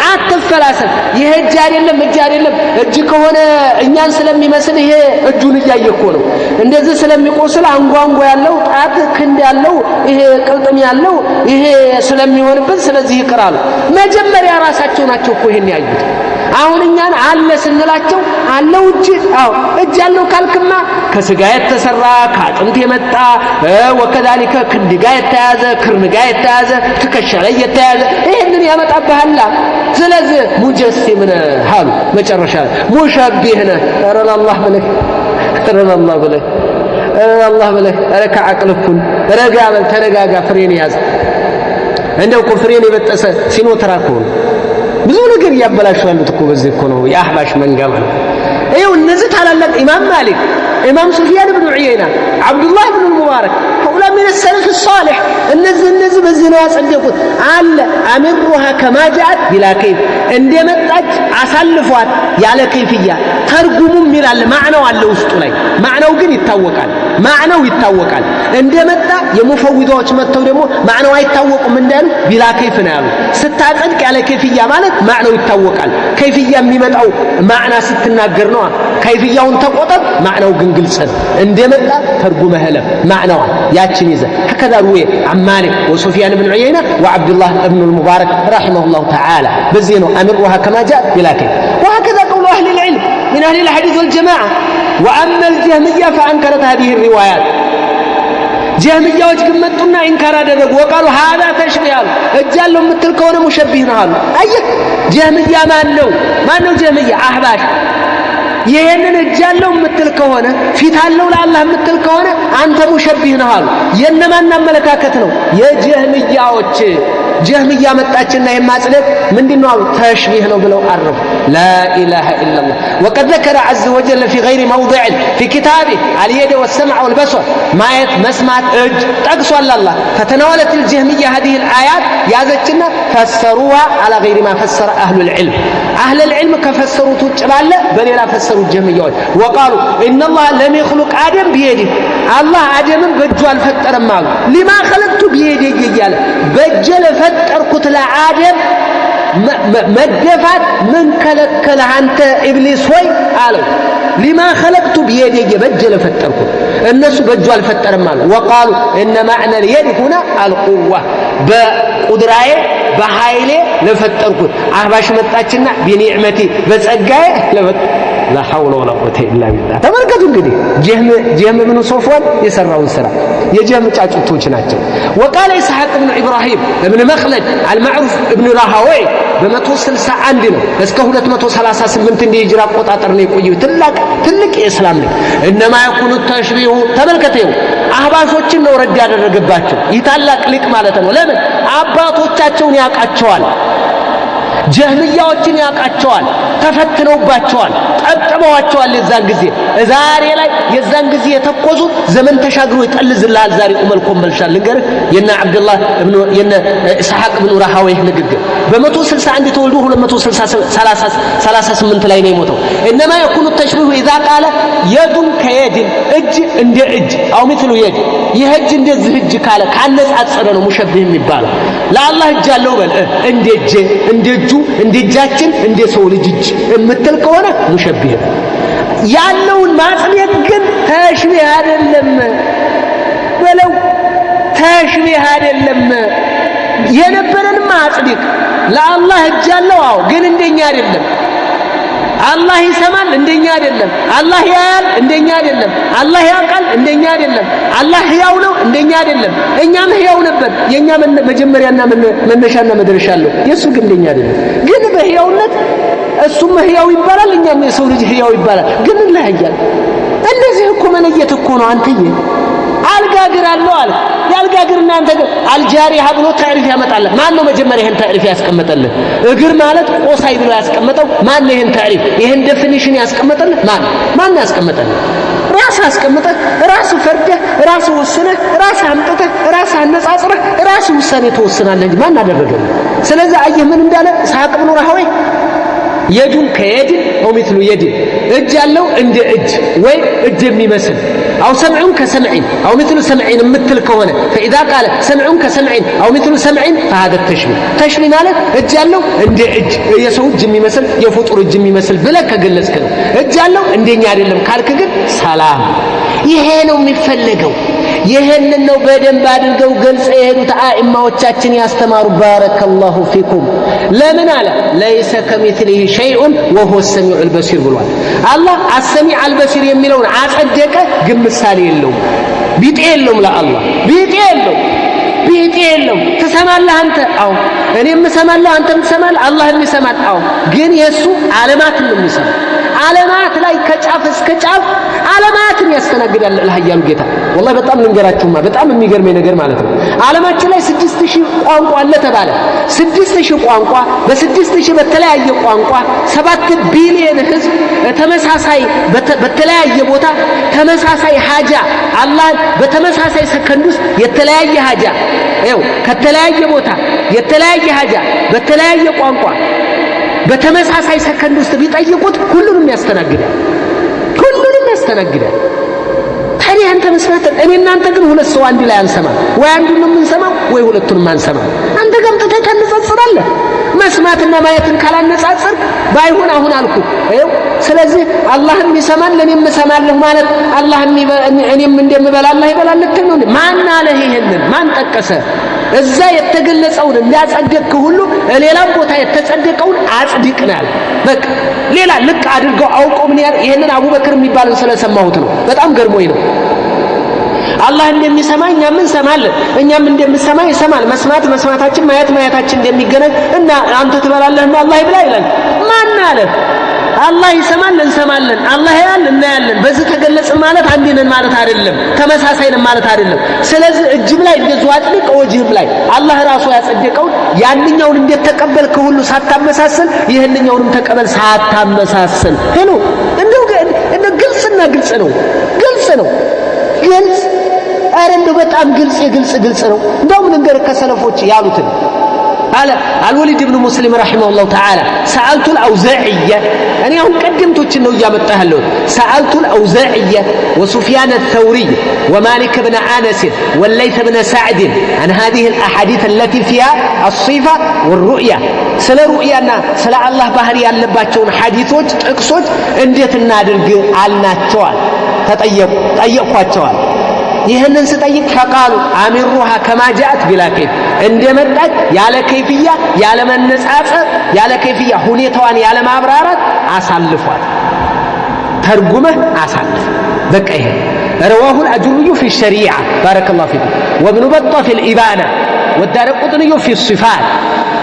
አትፈላሰፍ። ይሄ እጅ አይደለም፣ እጅ አይደለም። እጅ ከሆነ እኛን ስለሚመስል ይሄ እጁን እያየ እኮ ነው። እንደዚህ ስለሚቆስል አንጓንጓ ያለው ጣት ክንድ ያለው ይሄ ቅልጥም ያለው ይሄ ስለሚሆንብን ስለዚህ ይቅራሉ። መጀመሪያ ራሳቸው ናቸው እኮ ይሄን ያዩት። አሁን እኛን አለ ስንላቸው አለው እጅ፣ አዎ እጅ ያለው ካልክማ ከስጋ የተሰራ ከአጥንት የመጣ وكذلك ክንድ ጋር የተያዘ ክርን ጋር የተያዘ ትከሻ ላይ የተያዘ ይሄንን ያመጣብሃል። ስለዚህ مجسم ነህ አሉ። መጨረሻ مشبه ነህ። ኧረ ለአላህ ብለህ፣ ኧረ ለአላህ ብለህ፣ ኧረ ለአላህ ብለህ፣ ኧረ ከዓቅልህ ኩን፣ ረጋ በል፣ ተረጋጋ፣ ፍሬን ያዝ። እንደው እኮ ፍሬን የበጠሰ ሲኖትራክ እኮ ነው። ብዙ ነገር እያበላሹ ያሉት እኮ በዚህ እኮ ነው የአህባሽ መንጋ ማለት። ይኸው እነዚህ ታላላቅ ኢማም ማሊክ፣ ኢማም ሱፊያን ብኑ ዑየይና፣ ዓብዱላህ ብኑ ሙባረክ هؤلاء من السلف الصالح። እነዚህ በዚህ ነው ያጸደቁት። አለ أمروها كما جاءت بلا كيف፣ እንደመጣች አሳልፏት ያለ كيفية። ተርጉሙም ይላል ማዕናው አለ ውስጡ ላይ፣ ማዕናው ግን ይታወቃል። ማዕናው ይታወቃል። እንደመጣ የሙፈዊዳዎች መጥተው ደግሞ ማዕናው አይታወቁም እንዳሉ بلا كيف ነው ያሉ። ስታጸድቅ ያለ كيفية ማለት ማዕናው ይታወቃል። كيفية የሚመጣው ማዕና ስትናገር ነው። كيفية ውን ተቆጠብ፣ ማዕናው ግን ግልጽ ነው። እንደመጣ ተርጉመህ እለፍ ማዕናዋን ያችን ይዘህ። هكذا روي عن مالك وسفيان بن عيينة وعبد الله بن المبارك رحمه الله تعالى። በዚህ ነው أمروها كما جاءت بلا كيف። وهكذا قول أهل العلم من أهل الحديث والجماعة። وأما الجهمية فأنكرت هذه الروايات። ጀህምያዎች ግን መጡና إنكار አደረጉ። وقالوا هذا تشبيه አሉ። እጅ አለው የምትል ከሆነ مشبه ነህ አሉ። አየህ ጀህምያ ማን ነው? ማን ነው ጀህምያ? አህባሽ። ይሄንን እጅ አለው የምትል ከሆነ፣ ፊት አለው ለአላህ የምትል ከሆነ አንተ مشبه ነህ አሉ። የነማን አመለካከት ነው? የጀህምያዎች። ጀህምያ መጣችና የማጽደቅ ምንድነው አሉ? تشبيه ነው ብለው አረፉ። لا إله إلا الله። وقد ذكر عز وجل في غير موضع في كتابه اليد والسمع والبصر፣ ማየት፣ መስማት፣ እጅ ጠቅሷል አላህ። فتناولت الجهمية هذه الآيات ያዘችና فسروها على غير ما فسر أهل العلم፣ أهل العلم ከፈሰሩት ውጭ ባለ በሌላ ፈሰሩት ጀህምያዎች። وقالوا إن الله لم يخلق آدم بيده፣ አላህ አደምን በእጁ አልፈጠረም አሉ። لما خلقت بيدي እያለ በእጄ ለፈጠርኩት ለአደም መደፋት ምን ከለከለህ አንተ ኢብሊስ ሆይ አለው። لما خلقت بيدي፣ በእጄ ለፈጠርኩት፣ እነሱ በእጁ አልፈጠረም አሉ። وقالوا إن معنى اليد هنا القوة፣ በቁድራዬ በኃይሌ ለፈጠርኩት። አህባሽ መጣችና بنعمتي በጸጋዬ። لا حول ولا قوة إلا بالله። ተመልከቱ እንግዲህ ጀህም ብኑ ሶፍዋን የሰራውን ስራ፣ የጀህም ጫጩቶች ናቸው። وقال ኢስሐቅ ብኑ ኢብራሂም እብን መክለድ المعروف እብን ራሃወይ፣ በ161 ነው እስከ 238 እንደ ሂጅራ አቆጣጠር ነው የቆየው። ትልቅ ትልቅ የእስላም ሊቅ። إنما يكون التشبيه፣ ተመልከተው፣ አህባሾችን ነው رد ያደረገባቸው። ይህ ታላቅ ሊቅ ማለት ነው። ለምን? አባቶቻቸውን ያውቃቸዋል። ጀህምያዎችን ያውቃቸዋል። ተፈትነውባቸዋል፣ ጠብጥበዋቸዋል። የዛን ጊዜ ዛሬ ላይ የዛን ጊዜ የተኮሱት ዘመን ተሻግሮ ይጠልዝልሃል። ዛሬ ቁመል ኮመልሻል። ልንገርህ የነ አብዱላህ የነ ኢስሐቅ ብኑ ራሃወይህ ንግግር፣ በ161 ተወልዶ 238 ላይ ነው የሞተው። إنما يكون التشبيه إذا قال يد كيد፣ እጅ እንደ እጅ፣ أو مثل يد፣ ይህ እጅ እንደዚህ እጅ ካለ ካነጻጸረ ነው مشبه የሚባለው። ለአላህ እጅ አለው በል፣ እንደ እጄ፣ እንደ እጁ፣ እንደ እጃችን፣ እንደ ሰው ልጅ እጅ የምትል ከሆነ مشبه ነው። ያለውን ማጽደቅ ግን تشبيه አይደለም በለው፣ تشبيه አይደለም። የነበረንማ አጽድቅ። ለአላህ እጅ አለው፣ አዎ፣ ግን እንደኛ አይደለም። አላህ ይሰማል፣ እንደኛ አይደለም። አላህ ያያል፣ እንደኛ አይደለም። አላህ ያውቃል፣ እንደኛ አይደለም። አላህ ህያው ነው፣ እንደኛ አይደለም። እኛም ህያው ነበር። የኛ መጀመሪያና መነሻና መድረሻ አለው። የእሱ ግን እንደኛ አይደለም። ግን በህያውነት እሱም ህያው ይባላል፣ እኛም የሰው ልጅ ህያው ይባላል። ግን እንለያያለን። እንደዚህ እኮ መለየት እኮ ነው አንተዬ። አልጋ እግር አለው አለ። የአልጋ እግር እናንተ ግን الجارحة ብሎ تعريف ያመጣልህ ማን ነው? መጀመሪያ ይሄን تعريف ያስቀመጠልህ፣ እግር ማለት ቆሳይ ብሎ ያስቀመጠው ማን ነው? ይሄን تعريف፣ ይሄን definition ያስቀመጠልህ ማን? ማን ነው ያስቀመጠልህ? ራስህ አስቀምጠህ፣ ራስህ ፈርደህ፣ ራስህ ወስነህ፣ ራስህ አምጥተህ፣ ራስህ አነጻጽረህ፣ ራስህ ውሳኔ ትወስናለህ እንጂ ማን አደረገልህ? ስለዚህ አየህ ምን እንዳለ ኢስሐቅ ብኑ ራህወይ፣ يد كيد أو مثل يد፣ እጅ ያለው እንደ እጅ ወይ እጅ የሚመስል፣ أو سمع كسمع أو مثل سمع የምትል ከሆነ፣ فإذا قال سمع كسمع أو مثل سمع فهذا التشبيه። تشبيه ማለት እጅ ያለው እንደ እጅ፣ የሰው እጅ የሚመስል፣ የፍጡር እጅ የሚመስል ብለህ ከገለጽክ ነው። እጅ ያለው እንደኛ አይደለም ካልክ ግን ሰላም። ይሄ ነው የሚፈለገው። ይህንን ነው በደንብ አድርገው ገልጸ የሄዱት አኢማዎቻችን ያስተማሩ። بارك الله فيكم። ለምን አለ? ليس كمثله شيء وهو السميع البصير ብሏል። አላህ السميع البصير የሚለውን አጸደቀ፣ ግን ምሳሌ የለውም፣ ቢጤ የለውም። ለአላህ ቢጤ የለውም፣ ቢጤ የለውም። ትሰማለህ አንተ? አዎ። እኔም እሰማለሁ፣ አንተም ትሰማለህ፣ አላህም ይሰማል። አዎ። ግን የእሱ ዓለማትን ነው የሚሰማው። ዓለማት ላይ ከጫፍ እስከ ጫፍ ዓለማትን ያስተናግዳል ለኃያሉ ጌታ። والله በጣም ልንገራችሁማ በጣም የሚገርመኝ ነገር ማለት ነው። ዓለማችን ላይ 6000 ቋንቋ አለ ተባለ። 6000 ቋንቋ፣ በ6000 በተለያየ ቋንቋ 7 ቢሊየን ህዝብ ተመሳሳይ በተለያየ ቦታ ተመሳሳይ حاجة አላህ በተመሳሳይ ሰከንድ ውስጥ የተለያየ حاجة ይኸው ከተለያየ ቦታ የተለያየ حاجة በተለያየ ቋንቋ በተመሳሳይ ሰከንድ ውስጥ ቢጠይቁት ሁሉንም ያስተናግዳል። ሁሉንም ያስተናግዳል። ታዲያ አንተ መስማት፣ እኔ እናንተ ግን ሁለት ሰው አንድ ላይ አንሰማ። ወይ አንዱን ነው የምንሰማው ወይ ሁለቱንም አንሰማ። አንተ ገምጥተህ ታነጻጽራለህ። መስማትና ማየትን ካላነጻጽር ባይሆን አሁን አልኩ ይኸው። ስለዚህ አላህም ይሰማል እኔም እሰማለሁ ማለት አላህም እኔም እንደምበላ አላህ ይበላል ልትል ነው? ማን አለህ? ይሄንን ማን ጠቀሰ? እዛ የተገለጸውን እንዳጸደቅክ ሁሉ ሌላም ቦታ የተጸደቀውን አጽድቅ ነው ያለ። በቃ ሌላ ልቅ አድርገው አውቀው ምን ያህል ይሄንን አቡበክር የሚባልን ስለሰማሁት ነው። በጣም ገርሞኝ ነው። አላህ እንደሚሰማ እኛም እንሰማለን፣ እኛም እንደምንሰማ ይሰማል። መስማት መስማታችን ማየት ማየታችን እንደሚገናኝ እና አንተ ትበላለህና አላህ ይብላ ይላል። ማን አለ? አላህ ይሰማል እንሰማለን፣ አላህ ያያል እናያለን። በዚህ ተገለጽን ማለት አንድ ነን ማለት አይደለም፣ ተመሳሳይ ነን ማለት አይደለም። ስለዚህ እጅም ላይ እንደዚሁ አጥልቅ፣ ወጅህም ላይ አላህ ራሱ ያጸደቀውን ያንኛውን እንዴት ተቀበልክ ሁሉ ሳታመሳስል ይህንኛውንም ተቀበል ሳታመሳስል። Hello፣ እንደው ግልጽና ግልጽ ነው፣ ግልጽ ነው፣ ግልጽ። ኧረ እንደው በጣም ግልጽ፣ የግልጽ ግልጽ ነው። እንደውም ልንገርህ ከሰለፎች ያሉትን። قال الوليد بن مسلم رحمه الله تعالى سألت الأوزاعي፣ እኔ አሁን ቀደምቶችን ነው እያመጣ ያለሁት። سألت الأوزاعي وسفيان الثوري ومالك بن أنس والليث بن سعد عن هذه الأحاديث التي فيها الصفة والرؤية፣ ስለ ሩእያና ስለ አላህ ባህሪ ያለባቸውን ሐዲሶች ጥቅሶች እንዴት እናድርግ አልናቸዋል። ተጠየቁ፣ ጠየቅኳቸዋል። ይህንን ስጠይቅ فقالوا أمروها كما جاءت بلا كيف፣ እንደመጣች ያለ ከይፍያ፣ ያለ መነጻጸር፣ ያለ ከይፍያ ሁኔታዋን ያለ ማብራራት አሳልፏት፣ ተርጉመህ አሳልፍ። በቃ ይሄ رواه الآجري في الشريعة بارك الله فيكم وابن بطة في الإبانة والدارقطني في الصفات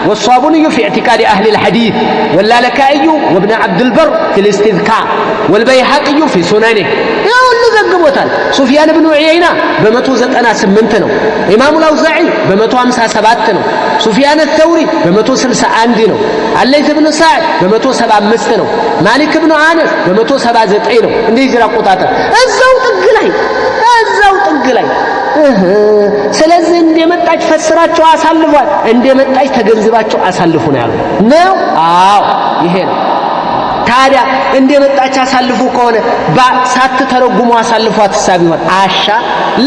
والصابوني في اعتقاد أهل الحديث واللالكائي وابن عبد البر في الاستذكار والبيهقي في سننه። ይህ ሁሉ ዘግቦታል። ሱፊያን ብኑ ዑየይና በ198 ነው። ኢማሙ አውዛዒ በ157 ነው። ሱፊያን ተውሪ በ161 ነው። አለይት ብኑ ሳዕድ በ175 ነው። ማሊክ ብኑ አነስ በ179 ነው። እንደ ሂጅራ አቆጣጠር እዛው ጥግ ላይ፣ እዛው ጥግ ላይ። ስለዚህ እንደመጣች ፈስራቸው አሳልፏል። እንደመጣች ተገንዝባቸው አሳልፉ ነው ያሉ ነው። አዎ፣ ይሄ ነው። ታዲያ እንደመጣች አሳልፉ ከሆነ ሳትተረጉሙ አሳልፉ አትሳቢ ይሆን አሻ።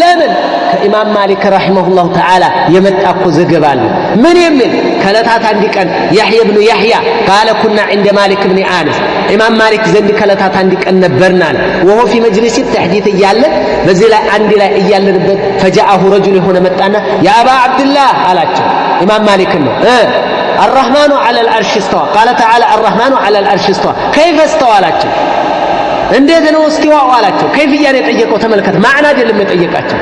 ለምን? ከኢማም ማሊክ رحمه الله تعالى የመጣ እኮ ዘገባ አለ። ምን የሚል? ከዕለታት አንድ ቀን ያሕያ ብኑ ያሕያ قال كنا عند مالك بن أنس፣ ኢማም ማሊክ ዘንድ ከዕለታት አንድ ቀን ነበርና አለ። وهو في مجلس التحديث እያለ በዚህ ላይ አንድ ላይ እያለንበት فجاءه رجل፣ የሆነ መጣና يا أبا عبد الله አላቸው። ኢማም ማሊክን ነው። الرحمن على العرش استوى، قال تعالى الرحمن على العرش استوى، كيف استوى አላቸው። እንዴት ነው እስቲዋኡ አላቸው። ከይፍያ ነው የጠየቀው። ተመልከት፣ ማዕና አይደለም የጠየቃቸው።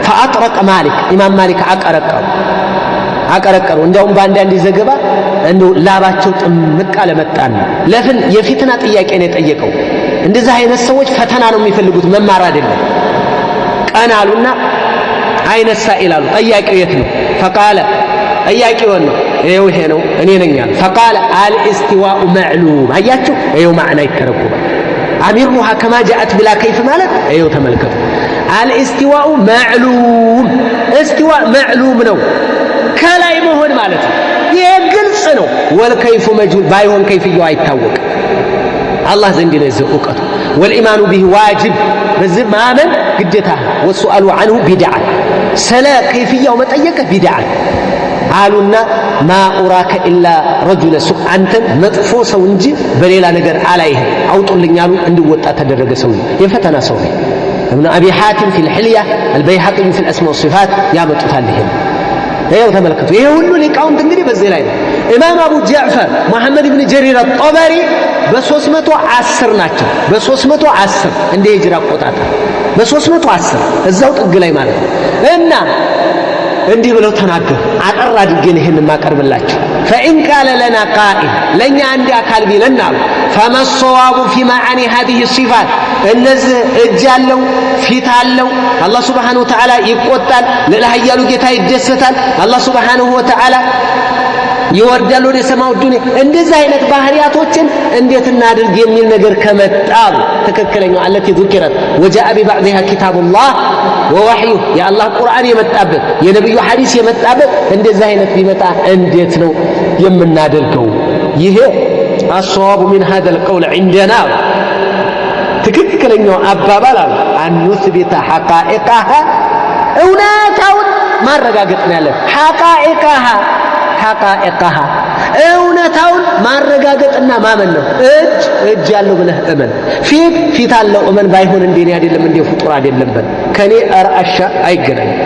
فأطرق مالك፣ ኢማም ማሊክ አቀረቀሩ፣ አቀረቀሩ። እንዲያውም በአንዳንድ ዘገባ እንደው ላባቸው ጥምቅ አለ መጣን። ለፍን የፊትና ጥያቄ ነው የጠየቀው። እንደዚህ አይነት ሰዎች ፈተና ነው የሚፈልጉት፣ መማር አይደለም። ቀን አሉና أين السائل አሉ። ጠያቂው የት ነው? فقال ጠያቂው ነው፣ ይኸው ይሄ ነው፣ እኔ ነኝ አሉ። فقال الاستواء معلوم። አያችሁ፣ ይኸው ማዕና ይተረጎማል። أمروها كما جاءت بلا كيف ማለት ይኸው ተመልከቱ። الاستواء معلوم፣ እስቲዋእ معلوم ነው፣ ከላይ መሆን ማለት ነው። ይሄ ግልጽ ነው። والكيف مجهول፣ ባይሆን ከይፍያው አይታወቅም። አላህ ዘንድ ነው የዚህ እውቀቱ። والإيمان به واجب፣ በዚህ ማመን ግዴታ። والسؤال عنه بدعة፣ ስለ ከይፍያው መጠየቅ ቢድዓ አሉና ما أراك إلا رجل سوء፣ አንተን መጥፎ ሰው እንጂ በሌላ ነገር አላይህም፣ አውጡልኝ አሉ። እንዲወጣ ተደረገ። ሰው የፈተና ሰው ነው። እብኑ አቢ ሓቲም في الحلية፣ አልበይሐቂዩ في الأسماء والصفات ያመጡታል። ይሄን ይኸው ተመልከቱ። ይሄ ሁሉ ሊቃውንት እንግዲህ በዚህ ላይ ነው። ኢማም አቡ ጃዕፈር መሐመድ ብን ጀሪር አጠበሪ በ310 ናቸው። በ310 እንደ ሂጅራ አቆጣጠር በ310 እዛው ጥግ ላይ ማለት ነው። እና እንዲህ ብለው ተናገሩ። አጠር አድርጌ ነው ይሄን የማቀርብላችሁ። فإن قال لنا قائل፣ ለእኛ አንድ አካል ቢለን አሉ فما الصواب في معاني هذه الصفات፣ እነዚህ እጅ አለው፣ ፊት አለው፣ አላህ سبحانه وتعالى ይቆጣል፣ ልዕለ ኃያሉ ጌታ ይደሰታል፣ አላህ سبحانه وتعالى ይወርዳል ወደ ሰማው ዱንያ፣ እንደዚህ አይነት ባህሪያቶችን እንዴት እናድርግ የሚል ነገር ከመጣ ትክክለኛው التي ذكرت وجاء ببعضها كتاب الله ووحيه፣ የአላህ ቁርአን የመጣበት፣ የነብዩ ሐዲስ የመጣበት እንደዚህ አይነት ቢመጣ እንዴት ነው የምናደርገው? ይሄ الصواب من هذا القول عندنا፣ ትክክለኛው አባባል አሉ أن نثبت حقائقها፣ እውነታውን ማረጋገጥ ነው ያለን። حقائقها، حقائقها እውነታውን ማረጋገጥና ማመን ነው። እጅ እጅ ያለው ብለህ እመን። ፊት ፊት አለው እመን። ባይሆን እንደ እኔ አይደለም፣ እንደ ፍጡር አይደለም በል። ከኔ ኧረ አሻ አይገናኝም።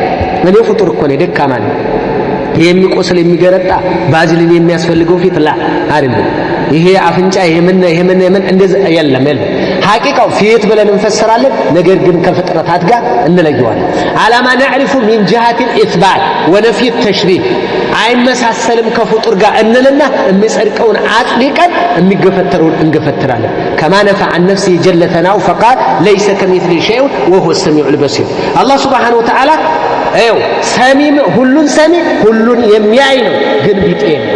እኔ ፍጡር እኮ ነኝ፣ ደካማ ነኝ። የሚቆስል፣ የሚገረጣ፣ ባዝሊን የሚያስፈልገው ፊት ላ አይደለም። ይሄ አፍንጫ፣ ይሄ ምን፣ ይሄ ምን፣ ምን እንደዚህ የለም፣ የለም። ሐቂቃው ፊት ብለን እንፈስራለን። ነገር ግን ከፍጥረታት ጋር እንለየዋለን። على ما نعرف من جهة الإثبات ونفي التشبيه አይመሳሰልም ከፍጡር ጋር እንልና የሚጸድቀውን አጽድቀን የሚገፈተረውን እንገፈትራለን። كما نفى عن نفسه جل ثناؤه فقال ليس كمثله شيء وهو السميع البصير። አላህ سبحانه وتعالى ይኸው ሰሚም ሁሉን ሰሚ ሁሉን የሚያይ ነው፣ ግን ቢጤ ነው።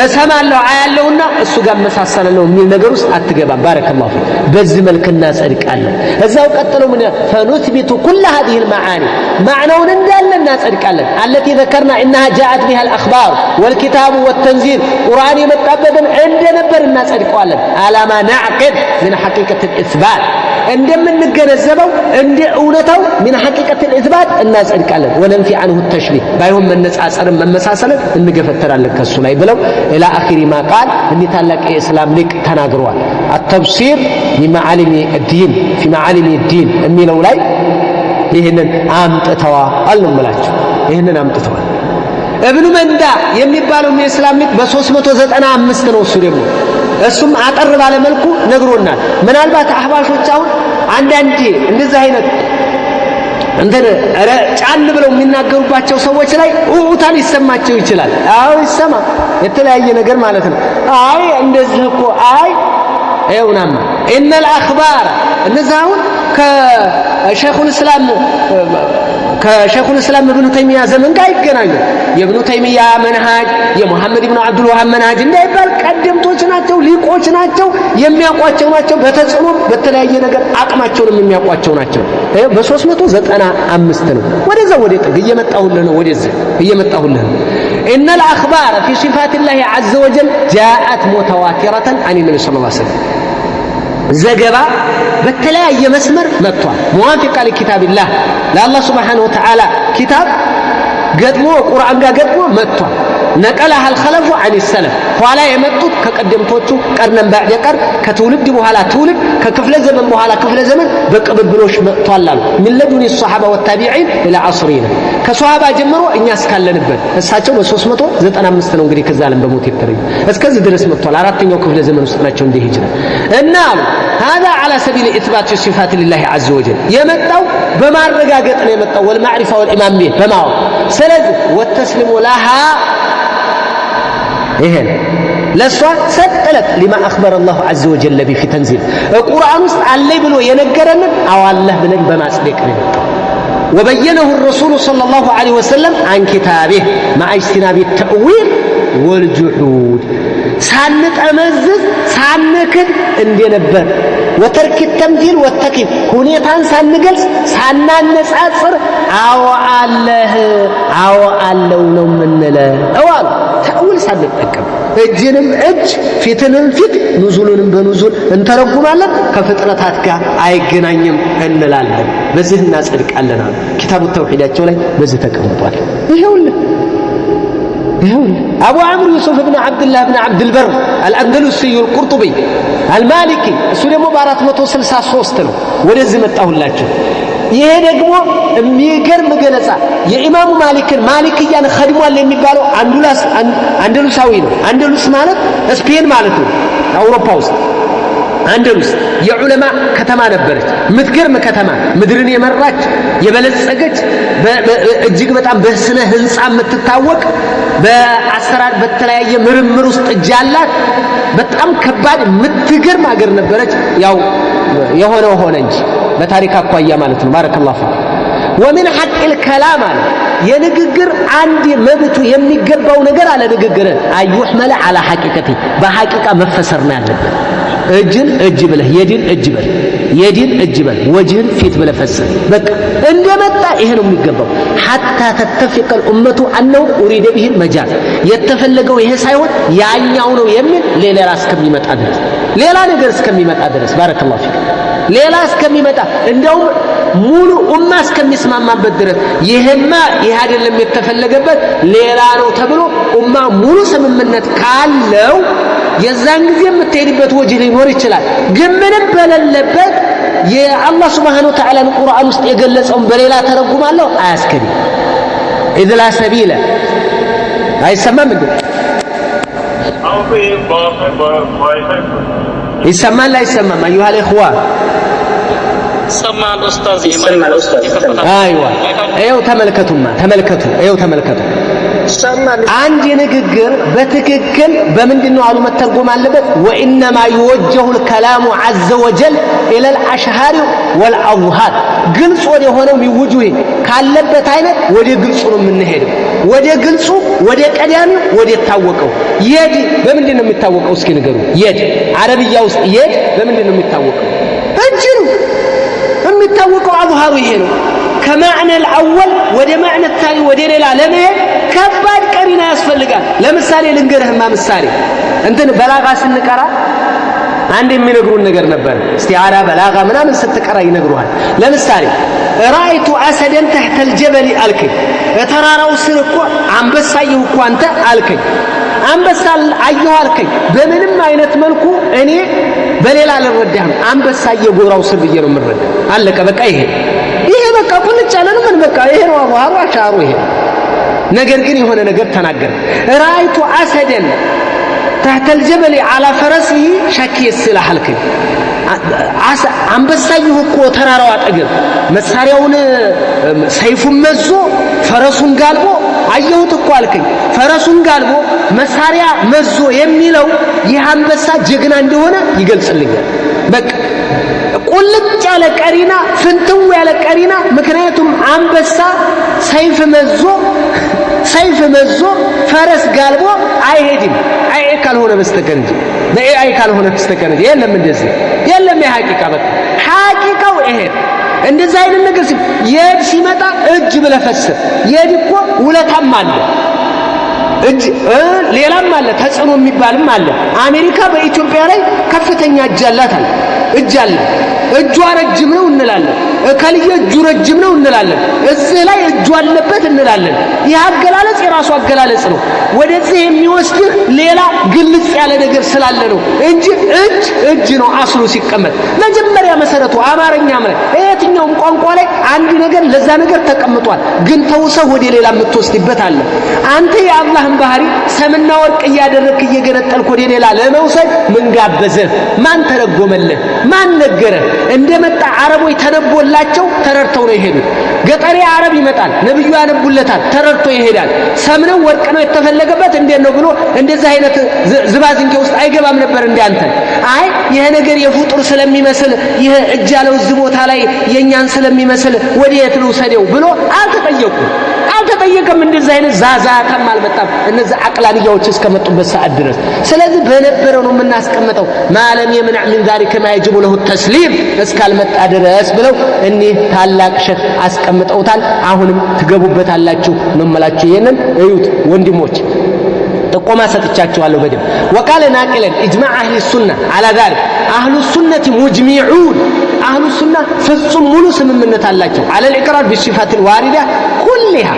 እሰማለሁ አያለሁና እሱ ጋር መሳሰላለሁ የሚል ነገር ውስጥ አትገባም። بارك الله فيك። በዚህ መልክ እናጸድቃለን። እዛው ቀጥሎ ምን فنثبت كل هذه المعاني ማዕናውን እንዳለ እናጸድቃለን። التي ذكرنا أنها جاءت بها الأخبار والكتاب والتنزيل ቁርአን የመጣበትን እንደነበር እናጸድቀዋለን። على ما نعقد من حقيقة الإثبات እንደምንገነዘበው እንደ እውነታው من حقيقة الإثبات እናጸድቃለን። وننفي عنه التشبيه ባይሆን መነጻጸርን መመሳሰልን እንገፈተራለን ከሱ ላይ ብለው إلى آخر ما قال እኒህ ታላቅ የእስላም ሊቅ ተናግረዋል። التبصير بمعالم الدين في معالم الدين የሚለው ላይ ይህንን አምጥተዋል ነው የምላቸው። ይህንን አምጥተዋል። እብኑ መንዳ የሚባለው የእስላም ሊቅ በ395 ነው። እሱ ደግሞ እሱም አጠር ባለ መልኩ ነግሮናል። ምናልባት አህባሾች አሁን አንዳንዴ እንደዚህ አይነት እንትን ጫን ብለው የሚናገሩባቸው ሰዎች ላይ ኡኡታ ሊሰማቸው ይችላል። አዎ ይሰማ፣ የተለያየ ነገር ማለት ነው። አይ እንደዚህ እኮ አይ ይኸውናማ إن الأخبار እነዚህ አሁን ከሸይኹል እስላም እብኑ ተይሚያ ዘመን ጋር ይገናኙ። የእብኑ ተይሚያ መንሃጅ የሙሐመድ ኢብኑ አብዱል ወሃብ መንሃጅ እንዳይባል ቀደምቶች ናቸው፣ ሊቆች ናቸው፣ የሚያውቋቸው ናቸው። በተጽዕኖ በተለያየ ነገር አቅማቸውንም የሚያውቋቸው ናቸው። በ395 ነው። ወደዛ ወደ ጥግ እየመጣሁልህ ነው። ወደዚህ እየመጣሁልህ ነው። إن الأخبار في صفات الله عز وجل جاءت متواترة عن النبي صلى الله عليه وسلم ዘገባ በተለያየ መስመር መጥቷል። موافقة لكتاب الله ለአላህ سبحانه وتعالى ኪታብ ገጥሞ ቁርአን ጋር ገጥሞ መጥቷል። نقلها الخلف عن السلف ኋላ የመጡት ከቀደምቶቹ قرنا بعد قرن ከትውልድ በኋላ ትውልድ ከክፍለ ዘመን በኋላ ክፍለ ዘመን በቅብብሎሽ መጥቷል አሉ። من لدن الصحابة والتابعين إلى عصرنا ከሶሃባ ጀምሮ እኛ እስካለንበት እሳቸው በ395 ነው እንግዲህ ከዛ ዓለም በሞት የተለዩ እስከዚህ ድረስ መጥቷል። አራተኛው ክፍለ ዘመን ውስጥ ናቸው እንዲህ ይችላል እና አሉ هذا على سبيل إثبات الصفات لله عز وجل የመጣው በማረጋገጥ ነው የመጣው والمعرفة والإيمان به በማወቅ ስለዚህ والتسليم لها ይሄ ነው ለእሷ ሰጥለት لما أخبر الله عز وجل به في تنزيله ቁርአን ውስጥ አለይ ብሎ የነገረንን አዋለህ ብለን በማጽደቅ ነው የመጣው። وبينه الرسول صلى الله عليه وسلم عن كتابه مع اجتناب التأويل والجحود ሳንጠመዝዝ ሳንክድ እንደነበር وترك التمثيل والتكييف ሁኔታን ሳንገልጽ ሳናነጻጽር አዎ አለህ አዎ አለው ነው የምንለው አሉ። تأويل ሳንጠቀም እጅንም እጅ ፊትንም ፊት ኑዙሉንም በ نزول እንተረጉማለን። ከፍጥረታት ጋር አይገናኝም እንላለን። በዚህ እናጸድቃለን አሉ። ኪታቡ ተውሂዳቸው ላይ በዚህ ተቀምጧል። ይሄውልህ ይሄውልህ አቡ ዓምር ዩሱፍ ብን ዓብድላህ ብን ዓብድልበር አልአንደሉስዩ አልቁርጡቢ አልማሊኪ እሱ ደግሞ በ463 ነው። ወደዚህ መጣሁላችሁ። ይሄ ደግሞ የሚገርም ገለጻ የኢማሙ ማሊክን ማሊክያን ኸድሟል የሚባለው አንደሉሳዊ ነው። አንደሉስ ማለት ስፔን ማለት ነው፣ አውሮፓ ውስጥ አንደሉስ የዑለማ ከተማ ነበረች። ምትገርም ከተማ፣ ምድርን የመራች የበለጸገች፣ እጅግ በጣም በስነ ህንፃ የምትታወቅ፣ በአሰራር በተለያየ ምርምር ውስጥ እጅ ያላት በጣም ከባድ የምትገርም ሀገር ነበረች። ያው የሆነው ሆነ እንጂ በታሪክ አኳያ ማለት ነው። بارك الله فيك። ومن حق الكلام አለ የንግግር አንድ መብቱ የሚገባው ነገር አለ ንግግር أن يحمل على حقيقته በሐቂቃ መፈሰር ነው ያለበት። እጅን እጅ ብለህ የድን እጅ በል የድን እጅ በል ወጅህን ፊት ብለህ ፈስር። በቃ እንደመጣ ይሄ ነው የሚገባው። حتى تتفق الأمة أنه أريد به المجاز የተፈለገው ይሄ ሳይሆን ያኛው ነው የሚል ሌላ እስከሚመጣ ድረስ ሌላ ነገር እስከሚመጣ ድረስ بارك الله فيك ሌላ እስከሚመጣ እንደውም ሙሉ ኡማ እስከሚስማማበት ድረስ ይሄማ ይሄ አይደለም የተፈለገበት ሌላ ነው ተብሎ ኡማ ሙሉ ስምምነት ካለው የዛን ጊዜ የምትሄድበት ወጅህ ሊኖር ይችላል። ግን ምንም በሌለበት የአላህ سبحانه وتعالى ን ቁርአን ውስጥ የገለጸውን በሌላ ተረጉማለሁ አያስከድም። إذ لا سبيل አይሰማም እንዴ? አሁን እኮ ይሄ በዋይፋይ ይሰማል አይሰማም? أيها الإخوة። ይሰማል ኡስታዝ። ይሰማል ኡስታዝ። أيوه፣ ይኸው ተመልከቱማ፣ ተመልከቱ፣ ይኸው ተመልከቱ። አንድ ንግግር በትክክል በምንድን ነው አሉ መተርጎም አለበት። وإنما يوجه الكلام عز وجل إلى الأشهر والأظهر፣ ግልጽ ወደ ሆነው ሚውጁህ ካለበት አይነት ወደ ግልጹ ነው የምንሄደው። ወደ ግልጹ፣ ወደ ቀዳሚው፣ ወደ ታወቀው። يد በምንድን ነው የሚታወቀው? እስኪ ንገሩ። يد አረብያ ውስጥ يد በምንድን ነው የሚታወቀው? እጅ ነው የሚታወቀው። أظهر ኡ ይሄ ነው። ከ معنى الأول ወደ معنى الثاني ወደ ሌላ ለመሄድ ከባድ قرينة ያስፈልጋል። ለምሳሌ ልንገርህማ፣ ምሳሌ እንትን በላጋ ስንቀራ አንድ የሚነግሩን ነገር ነበር። استعارة በላጋ ምናምን ስትቀራ ይነግሩሃል። ለምሳሌ رأيت أسدا تحت الجبل አልከኝ። ተራራው ስር እኮ አንበሳ አየሁ እኮ አንተ አልከኝ። አንበሳ አየሁ አልከኝ። በምንም አይነት መልኩ እኔ በሌላ አልረዳህም። አንበሳ የጎራው ስር ብዬ ነው የምረዳ። አለቀ በቃ። ይሄ በቃ ቁልጭ ያለ ነው። ምን በቃ ይሄ ነው أظهر ኡ أشهر ኡ ይሄ። ነገር ግን የሆነ ነገር ተናገረ። رأيت أسدا تحت الجبل على فرسه شاكي السلاح አልከኝ። አንበሳ አየሁ እኮ ተራራው አጠገብ መሳሪያውን ሰይፉን መዞ ፈረሱን ጋልቦ አየሁት እኮ አልከኝ። ፈረሱን ጋልቦ መሳሪያ መዞ የሚለው ይህ አንበሳ ጀግና እንደሆነ ይገልጽልኛል። በቃ ቁልጭ ያለ قرينة፣ ፍንትው ያለ قرينة። ምክንያቱም አንበሳ ሰይፍ መዞ ፈረስ ጋልቦ አይሄድም፣ AI ካልሆነ በስተቀር እንጂ፣ በ AI ካልሆነ በስተቀር እንጂ የለም፣ እንደዚህ የለም። የ حقيقة በቃ ሐቂቃው ይሄ እንደዚህ አይነት ነገር يد ሲመጣ እጅ ብለህ ፈስር። يد እኮ ውለታም አለ፣ እጅ ሌላም አለ፣ ተጽዕኖ የሚባልም አለ። አሜሪካ በኢትዮጵያ ላይ ከፍተኛ እጅ አላት አለ፣ እጅ አለ። እጇ ረጅም ነው እንላለን። እከልየ እጁ ረጅም ነው እንላለን። እዚህ ላይ እጁ አለበት እንላለን። ይህ አገላለጽ የራሱ አገላለጽ ነው። ወደዚህ የሚወስድህ ሌላ ግልጽ ያለ ነገር ስላለ ነው እንጂ እጅ እጅ ነው አስሉ ሲቀመጥ። መጀመሪያ መሰረቱ አማርኛም ላይ የትኛውም ቋንቋ ላይ አንድ ነገር ለዛ ነገር ተቀምጧል። ግን ተውሰህ ወደ ሌላ የምትወስድበት አለ። አንተ የአላህን ባህሪ ሰምና ወርቅ እያደረግክ እየገነጠልክ ወደ ሌላ ለመውሰድ ምን ጋበዘህ? ማን ተረጎመልህ? ማን ነገረህ? እንደመጣ አረቦች ተነቦላቸው ተረድተው ነው የሄዱት። ገጠሬ አረብ ይመጣል፣ ነብዩ ያነቡለታል፣ ተረድቶ ይሄዳል። ሰም ነው ወርቅ ነው የተፈለገበት እንዴት ነው ብሎ እንደዚህ አይነት ዝባዝንኬ ውስጥ አይገባም ነበር እንዳንተ። አይ ይሄ ነገር የፍጡር ስለሚመስል፣ ይሄ እጅ ያለው እዚህ ቦታ ላይ የኛን ስለሚመስል ወደ የት ልውሰደው ብሎ አልተጠየቁም። አልተጠየቀም። እንደዚህ አይነት ዛዛታም አልመጣም፣ እነዚህ አቅላንያዎች እስከመጡበት ሰዓት ድረስ። ስለዚህ በነበረው ነው የምናስቀምጠው። ما لم يمنع من ذلك ما يجب له التسليم እስካልመጣ ድረስ ብለው እኒህ ታላቅ ሸህ አስቀምጠውታል። አሁንም ትገቡበታላችሁ ነው የምላችሁ። ይሄንን እዩት ወንድሞች፣ ጥቆማ ሰጥቻችኋለሁ በደንብ። وقال ناقلا إجماع أهل السنة على ذلك፣ أهل السنة مجمعون፣ أهل السنة ፍጹም ሙሉ ስምምነት አላቸው على الإقرار بالصفات الواردة كلها،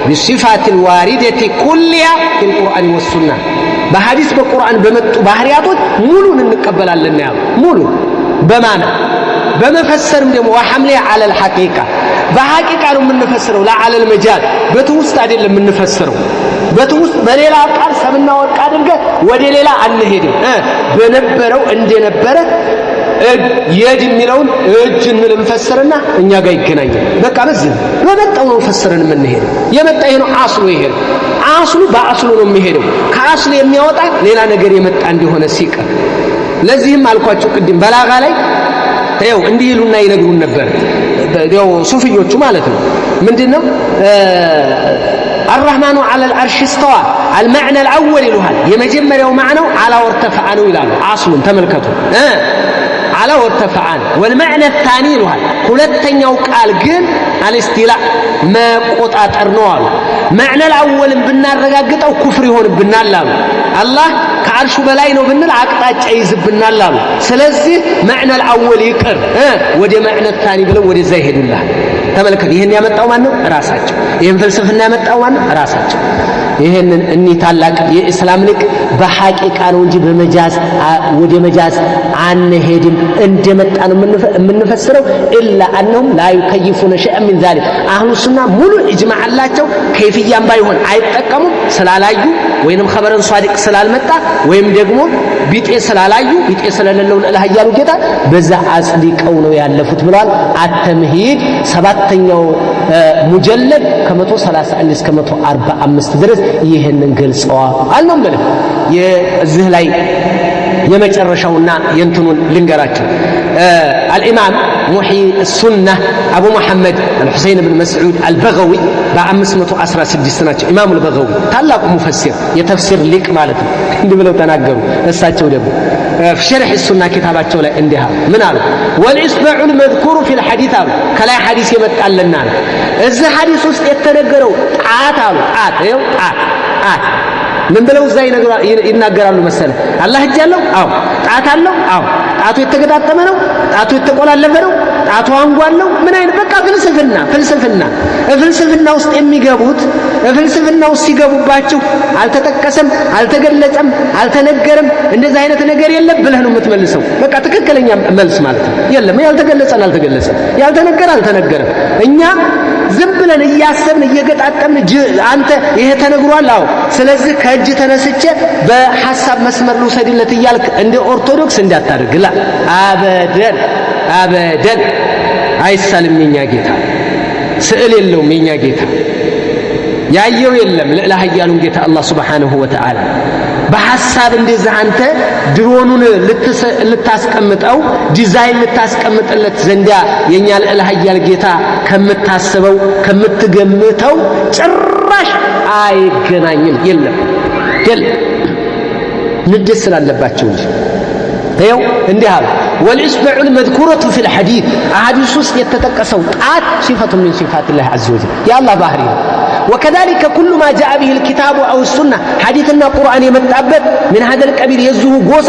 بالصفات الواردة كلها في القرآن والسنة፣ በሐዲስ በቁርአን በመጡ ባህሪያቶች ሙሉን እንቀበላለን ያሉ ሙሉ በማመን በመፈሰርም ደግሞ وحملها على الحقيقة፣ በ حقيقة ነው የምንፈስረው፣ لا على المجاز፣ በትውስጥ አይደለም የምንፈስረው። በትውስጥ በሌላ ቃል ሰምና ወርቅ አድርገህ ወደ ሌላ አንሄድም። በነበረው እንደነበረ يد የሚለውን እጅ እንል እንፈስርና እኛ ጋር ይገናኛል። በቃ በዚህ በመጣው ነው ፈስረን የምንሄደው። የመጣ ይሄ ነው፣ አስሉ ይሄ ነው። አስሉ በአስሉ ነው የሚሄደው። ከአስሉ የሚያወጣ ሌላ ነገር የመጣ እንደሆነ ሲቀር። ለዚህም አልኳቸው ቅድም በላጋ ላይ ይኸው እንዲህ ይሉና ይነግሩን ነበር። ያው ሱፍዮቹ ማለት ነው። ምንድነው? الرحمن على العرش استوى المعنى الأول ይሉሃል። የመጀመሪያው ማዕናው على وارتفع ነው ይላሉ። አስሉን ተመልከቱ፣ على وارتفع ነው። والمعنى الثاني ይሉሃል። ሁለተኛው ቃል ግን الاستيلاء መቆጣጠር ነው አሉ። معنى الأول ን ብናረጋግጠው ኩፍር ይሆንብናል አሉ። አላህ ከአርሹ በላይ ነው ብንል አቅጣጫ ይይዝብናል አሉ። ስለዚህ معنى الأول ይቅር፣ ወደ معنى الثاني ብለው ወደዛ ይሄዱልሃል። ተመልከቱ። ይህን ያመጣው ማን ነው? ራሳቸው። ይህን ፍልስፍና ያመጣው ማን ነው? ራሳቸው። ይህንን እኒህ ታላቅ የእስላም ሊቅ በ حقيقة ነው እንጂ በ مجاز ወደ مجاز አንሄድም። እንደመጣ ነው የምንፈስረው። إلا أنهم لا يكيفون شيئا من ذلك። አህሉ ሱና ሙሉ ኢጅማዕ አላቸው። ከይፍያም ባይሆን አይጠቀሙም ስላላዩ፣ ወይንም خبر صادق ስላልመጣ፣ ወይም ደግሞ ቢጤ ስላላዩ፣ ቢጤ ስለሌለው ልዕለ ኃያሉ ጌታ በዛ አጽድቀው ነው ያለፉት ብለዋል። አተምሂድ 7ኛው ሙጀለድ ከ131 እስከ 145 ድረስ ይህንን ገልጸዋል ነው የምልህ። የዚህ ላይ የመጨረሻውና የእንትኑን ልንገራቸው። አልኢማም ሙሒ ሱና አቡ መሐመድ አልሑሰይን ብን መስዑድ አልበገዊ በ516 ናቸው። ኢማሙ አልበገዊ ታላቁ ሙፈሲር፣ የተፍሲር ሊቅ ማለት ነው። እንዲህ ብለው ተናገሩ። እሳቸው ደግሞ ሸርሕ ሱና ኪታባቸው ላይ እንዲህ አሉ። ምን አሉ? والإصبع المذكور في الحديث አሉ። ከላይ ሐዲስ የመጣልና ነው። እዚህ ሐዲስ ውስጥ የተነገረው ጣት አሉ። ጣት፣ ይኸው ጣት፣ ጣት ምን ብለው እዛ ይናገራሉ መሰለ? አላህ እጅ አለው? አዎ። ጣት አለው? አዎ። ጣቱ የተገጣጠመ ነው? ጣቱ የተቆላለፈ ነው? ጣቱ አንጓለው? ምን አይነት በቃ ፍልስፍና፣ ፍልስፍና። ፍልስፍና ውስጥ የሚገቡት፣ ፍልስፍና ውስጥ ሲገቡባችሁ አልተጠቀሰም፣ አልተገለጸም፣ አልተነገረም፣ እንደዚህ አይነት ነገር የለም ብለህ ነው የምትመልሰው። በቃ ትክክለኛ መልስ ማለት ነው። የለም፣ ያልተገለጸን አልተገለጸም፣ ያልተነገረ አልተነገረም። እኛ ዝም ብለን እያሰብን እየገጣጠምን አንተ ይሄ ተነግሯል፣ አዎ፣ ስለዚህ ከእጅ ተነስቼ በሐሳብ መስመር ልውሰድለት እያልክ እንደ ኦርቶዶክስ እንዳታደርግ። لا أبدا أبدا አይሳልም። የኛ ጌታ ስዕል የለውም። የኛ ጌታ ያየው የለም። ልዕለ ኃያሉን ጌታ አላህ سبحانه وتعالى በሐሳብ እንደዚህ አንተ ድሮኑን ልታስቀምጠው፣ ዲዛይን ልታስቀምጥለት ዘንዳ የኛ ልዕለ ኃያል ጌታ ከምታስበው ከምትገምተው ጭራሽ አይገናኝም። የለም የለም፣ ንዴት ስላለባቸው እንጂ። ይኸው እንዲህ አሉ። والإصبع المذكورة في الحديث፣ አሐዲስ ውስጥ የተጠቀሰው ጣት صفة من صفات الله عز وجل፣ የአላህ ባህሪ ነው። وكذلك كل ما جاء به الكتاب أو السنة፣ ሐዲስና ቁርአን የመጣበት من هذا القبيل የዚሁ ጎሳ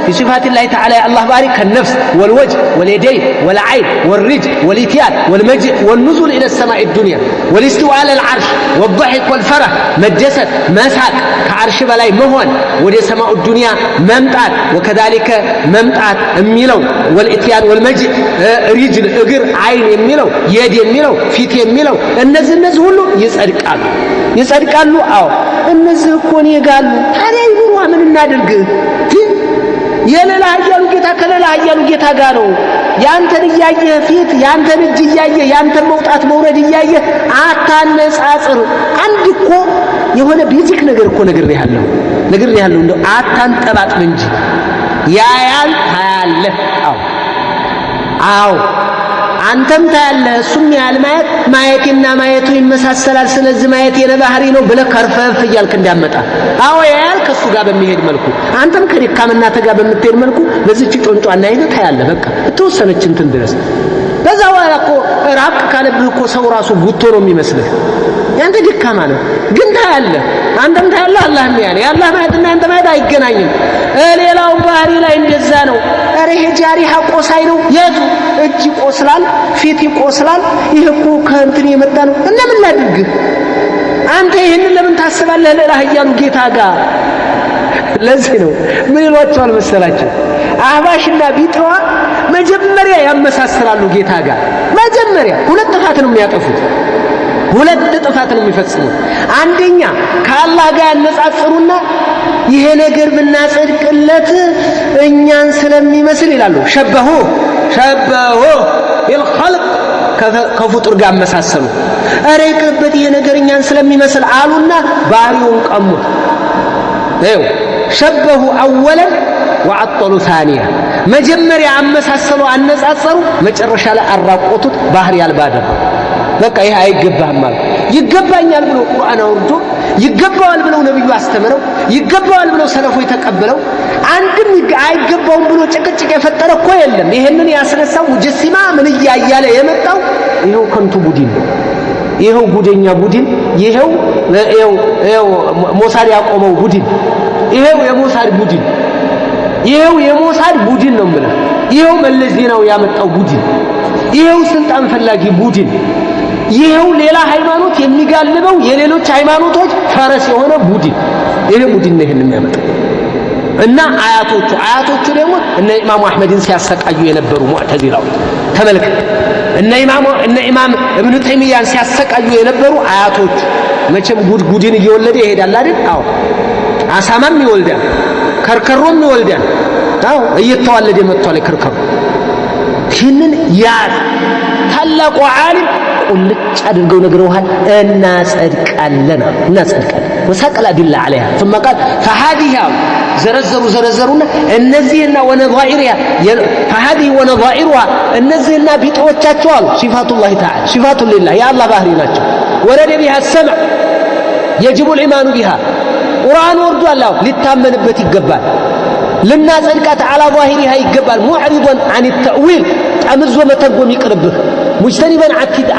في صفات الله تعالى የአላህ ባህሪ كالنفس والوجه واليدين والعين والرجل والإتيان والمجيء والنزول إلى السماء الدنيا والاستواء على العرش والضحك والفرح መደሰት፣ መሳቅ፣ ከዓርሽ በላይ መሆን፣ ወደ ሰማኡ ዱንያ መምጣት፣ وكذلك መምጣት የሚለው والإتيان والمجيء፣ رجل እግር፣ አይን የሚለው፣ يد የሚለው፣ ፊት የሚለው፣ እነዚህ ሁሉ ይጸድቃሉ፣ ይጸድቃሉ። አዎ፣ እነዚህ እኮ እኔ ጋር አሉ። ታዲያ ይኑሯ፣ ምን እናድርግ? የሌላ ኃያሉ ጌታ ከሌላ ኃያሉ ጌታ ጋር ነው። ያንተን እያየህ ፊት፣ ያንተን እጅ እያየህ፣ ያንተን መውጣት መውረድ እያየህ አታነጻጽር። አንድ እኮ የሆነ basic ነገር እኮ ነግሬሃለሁ፣ ነግሬሃለሁ። እንደው አታንጠባጥብ እንጂ ያያል፣ ታያለህ። አዎ አዎ፣ አንተም ታያለህ፣ እሱም ያያል። ማየት ማየቴና ማየቱ ይመሳሰላል። ስለዚህ ማየት የኔ ባህሪ ነው ብለህ ከርፈፍ እያልክ እንዳመጣ። አዎ ያያል ከሱ ጋር በሚሄድ መልኩ፣ አንተም ከደካምናትህ ጋር በምትሄድ መልኩ በዚች ጮንጯና አይነት ታያለህ። በቃ የተወሰነች እንትን ድረስ። በዛ በኋላ እኮ ራቅ ካለብህ እኮ ሰው ራሱ ጉቶ ነው የሚመስልህ። ያንተ ደካማ ነው፣ ግን ታያለህ። አንተም ታያለህ፣ አላህም ያያል። የአላህ ማየትና ያንተ ማየት አይገናኝም። ሌላው ባህሪ ላይ እንደዛ ነው። ኧረ ይሄ ጃሪሃ ቆሳይ ነው። የቱ እጅ ይቆስላል፣ ፊት ይቆስላል። ይሄ እኮ ከእንትን የመጣ ነው። እና ምን ላድርግ? አንተ ይህንን ለምን ታስባለህ? ሌላ ኃያሉ ጌታ ጋር። ለዚህ ነው ምን ይሏቸዋል መሰላቸው? አህባሽና ቢጤዋ መጀመሪያ ያመሳስላሉ ጌታ ጋር። መጀመሪያ ሁለት ጥፋት ነው የሚያጠፉት። ሁለት ጥፋት ነው የሚፈጽሙት። አንደኛ ከአላህ ጋር ያነጻጽሩና ይሄ ነገር ብናጸድቅለት እኛን ስለሚመስል ይላሉ። شبهوه شبهوه بالخلق፣ ከፍጡር ጋር አመሳሰሉ። ኧረ ይቅርበት ይሄ ነገር እኛን ስለሚመስል አሉና ባህሪውን ቀሙት። ይኸው شبهوا أولا وعطلوا ثانيا። መጀመሪያ አመሳሰሉ፣ አነጻጸሩ፣ መጨረሻ ላይ አራቆቱት፣ ባህሪ አልባ አደረጉ። በቃ ይሄ አይገባህም አሉ። ይገባኛል ብሎ ቁርአን አውርዶ፣ ይገባዋል ብለው ነብዩ አስተምረው፣ ይገባዋል ብለው ሰለፎች ተቀብለው፣ አንድም አይገባውም ብሎ ጭቅጭቅ የፈጠረ እኮ የለም። ይሄንን ያስነሳው ሙጀሲማ ምን እያያለ የመጣው ይኸው ከንቱ ቡድን ነው። ይኸው ጉደኛ ቡድን፣ ይኸው ሞሳድ ያቆመው ቡድን፣ ይኸው የሞሳድ ቡድን፣ ይኸው የሞሳድ ቡድን ነው የምልህ። ይኸው መለስ ዜናዊ ያመጣው ቡድን፣ ይኸው ስልጣን ፈላጊ ቡድን፣ ይኸው ሌላ ሃይማኖት የሚጋልበው የሌሎች ሃይማኖቶች ፈረስ የሆነ ቡድን፣ ይሄ ቡድን ነው ይሄን የሚያመጣው። እና አያቶቹ ደግሞ እነ ኢማሙ አሕመድን ሲያሰቃዩ የነበሩ ሙዕተዚላዎች ተመልከት። እነ ኢማም እብኑ ተይሚያን ሲያሰቃዩ የነበሩ አያቶቹ መቼም ጉድ ጉድን እየወለደ ይሄዳል አይደል? አዎ፣ አሳማም ይወልዳል፣ ከርከሮም ይወልዳል። አዎ፣ እየተዋለደ መጥቷል ከርከሮ። ይህንን ያዝ። ታላቁ ዓሊም ቁልጭ አድርገው ነግረውሃል። እናጸድቃለን እናጸድቃለን። وساق الأدلة عليها ثم قال فهذه ዘረዘሩ ዘረዘሩና እነዚህና ونظائرها فهذه ونظائرها እነዚህና ቢጤዎቻቸው አሉ صفات الله تعالى صفات لله የአላህ ባህሪ ናቸው። ورد بها السمع يجب الإيمان بها ቁርአን ወርዷል። አዎ ሊታመንበት ይገባል። ልናጸድቃት على ظاهرها ይገባል። معرضا عن التأويل ጠምዞ መተርጎም ይቅርብህ። مجتنبا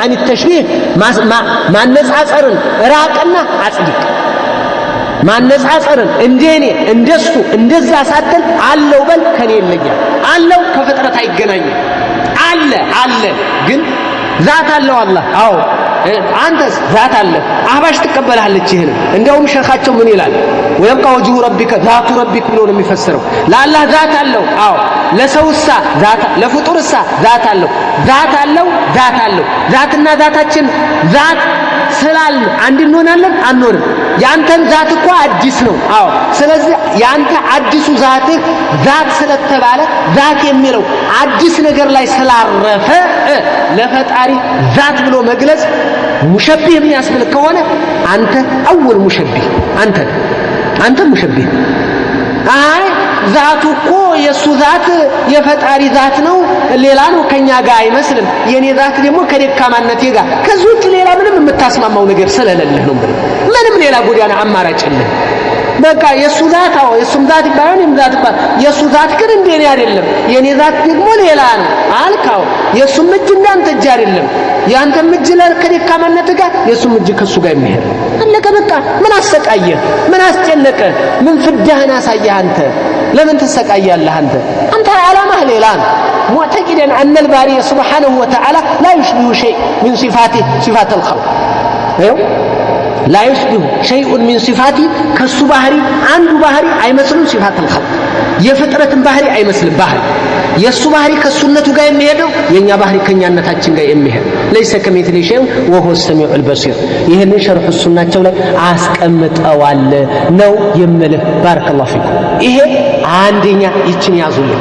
عن التشبيه ማነጻጸርን ራቅና አጽድቅ። ማነጻጸርን እንደኔ እንደሱ እንደዛ ሳትል አለው በል፣ ከኔ ይለያል። አለው ከፍጥረት አይገናኝም። አለ አለ ግን ዛት አለው አላህ። አዎ አንተስ ዛት አለ። አህባሽ ትቀበላለች ይህንም። እንደውም ሸኻቸው ምን ይላል? ويبقى وجه ربك ذات ربك ብሎ ነው የሚፈስረው። ለአላህ ዛት አለው። አዎ ለሰውሳ ዛት፣ ለፍጡርሳ ዛት አለው። ዛት አለው፣ ዛት አለው። ዛትና ዛታችን ዛት ስላልን አንድ እንሆናለን አንሆንም? ያንተን ዛት እኮ አዲስ ነው። አዎ ስለዚህ ያንተ አዲሱ ዛትህ ዛት ስለተባለ ዛት የሚለው አዲስ ነገር ላይ ስላረፈ ለፈጣሪ ዛት ብሎ መግለጽ مشبه የሚያስብል ከሆነ አንተ أول مشبه አንተ አንተ مشبه። አይ ዛቱ እኮ የእሱ ዛት የፈጣሪ ዛት ነው፣ ሌላ ነው፣ ከኛ ጋር አይመስልም። የኔ ዛት ደግሞ ከደካማነቴ ጋር ከዚህ ውጭ ሌላ ምንም የምታስማማው ነገር ስለሌለህ ነው። ምንም ሌላ ጎዳና አማራጭ የለህ። በቃ የእሱ ዛት አዎ የእሱም ዛት ይባላል፣ የኔም ዛት ይባላል። የእሱ ዛት ግን እንደኔ አይደለም፣ የኔ ዛት ደግሞ ሌላ ነው አልካው። የእሱም እጅ እንዳንተ እጅ አይደለም፣ ያንተም እጅ ከደካማነትህ ጋር የእሱም እጅ ከእሱ ጋር የሚሄድ አለቀ። በቃ ምን አሰቃየህ? ምን አስጨነቀ? ምን ፍዳህን አሳየህ? አንተ ለምን ትሰቃያለህ? አንተ ዓላማህ ሌላ ነው። معتقدا أن الباري سبحانه وتعالى لا يشبه شيء من صفاته صفات الخلق ይኸው لا يشبه شيء من صفاته ከሱ ባህሪ አንዱ ባህሪ አይመስልም። صفات الخلق የፍጥረትን ባህሪ አይመስልም። ባህሪ የእሱ ባህሪ ከሱነቱ ጋር የሚሄደው የእኛ ባህሪ ከኛነታችን ጋር የሚሄድ ليس كمثله شيء وهو السميع البصير። ይህንን ሸርሑ ሱናቸው ላይ አስቀምጠዋል ነው የምልህ። بارك الله فيكم። ይሄ አንደኛ ይችን ያዙልኝ።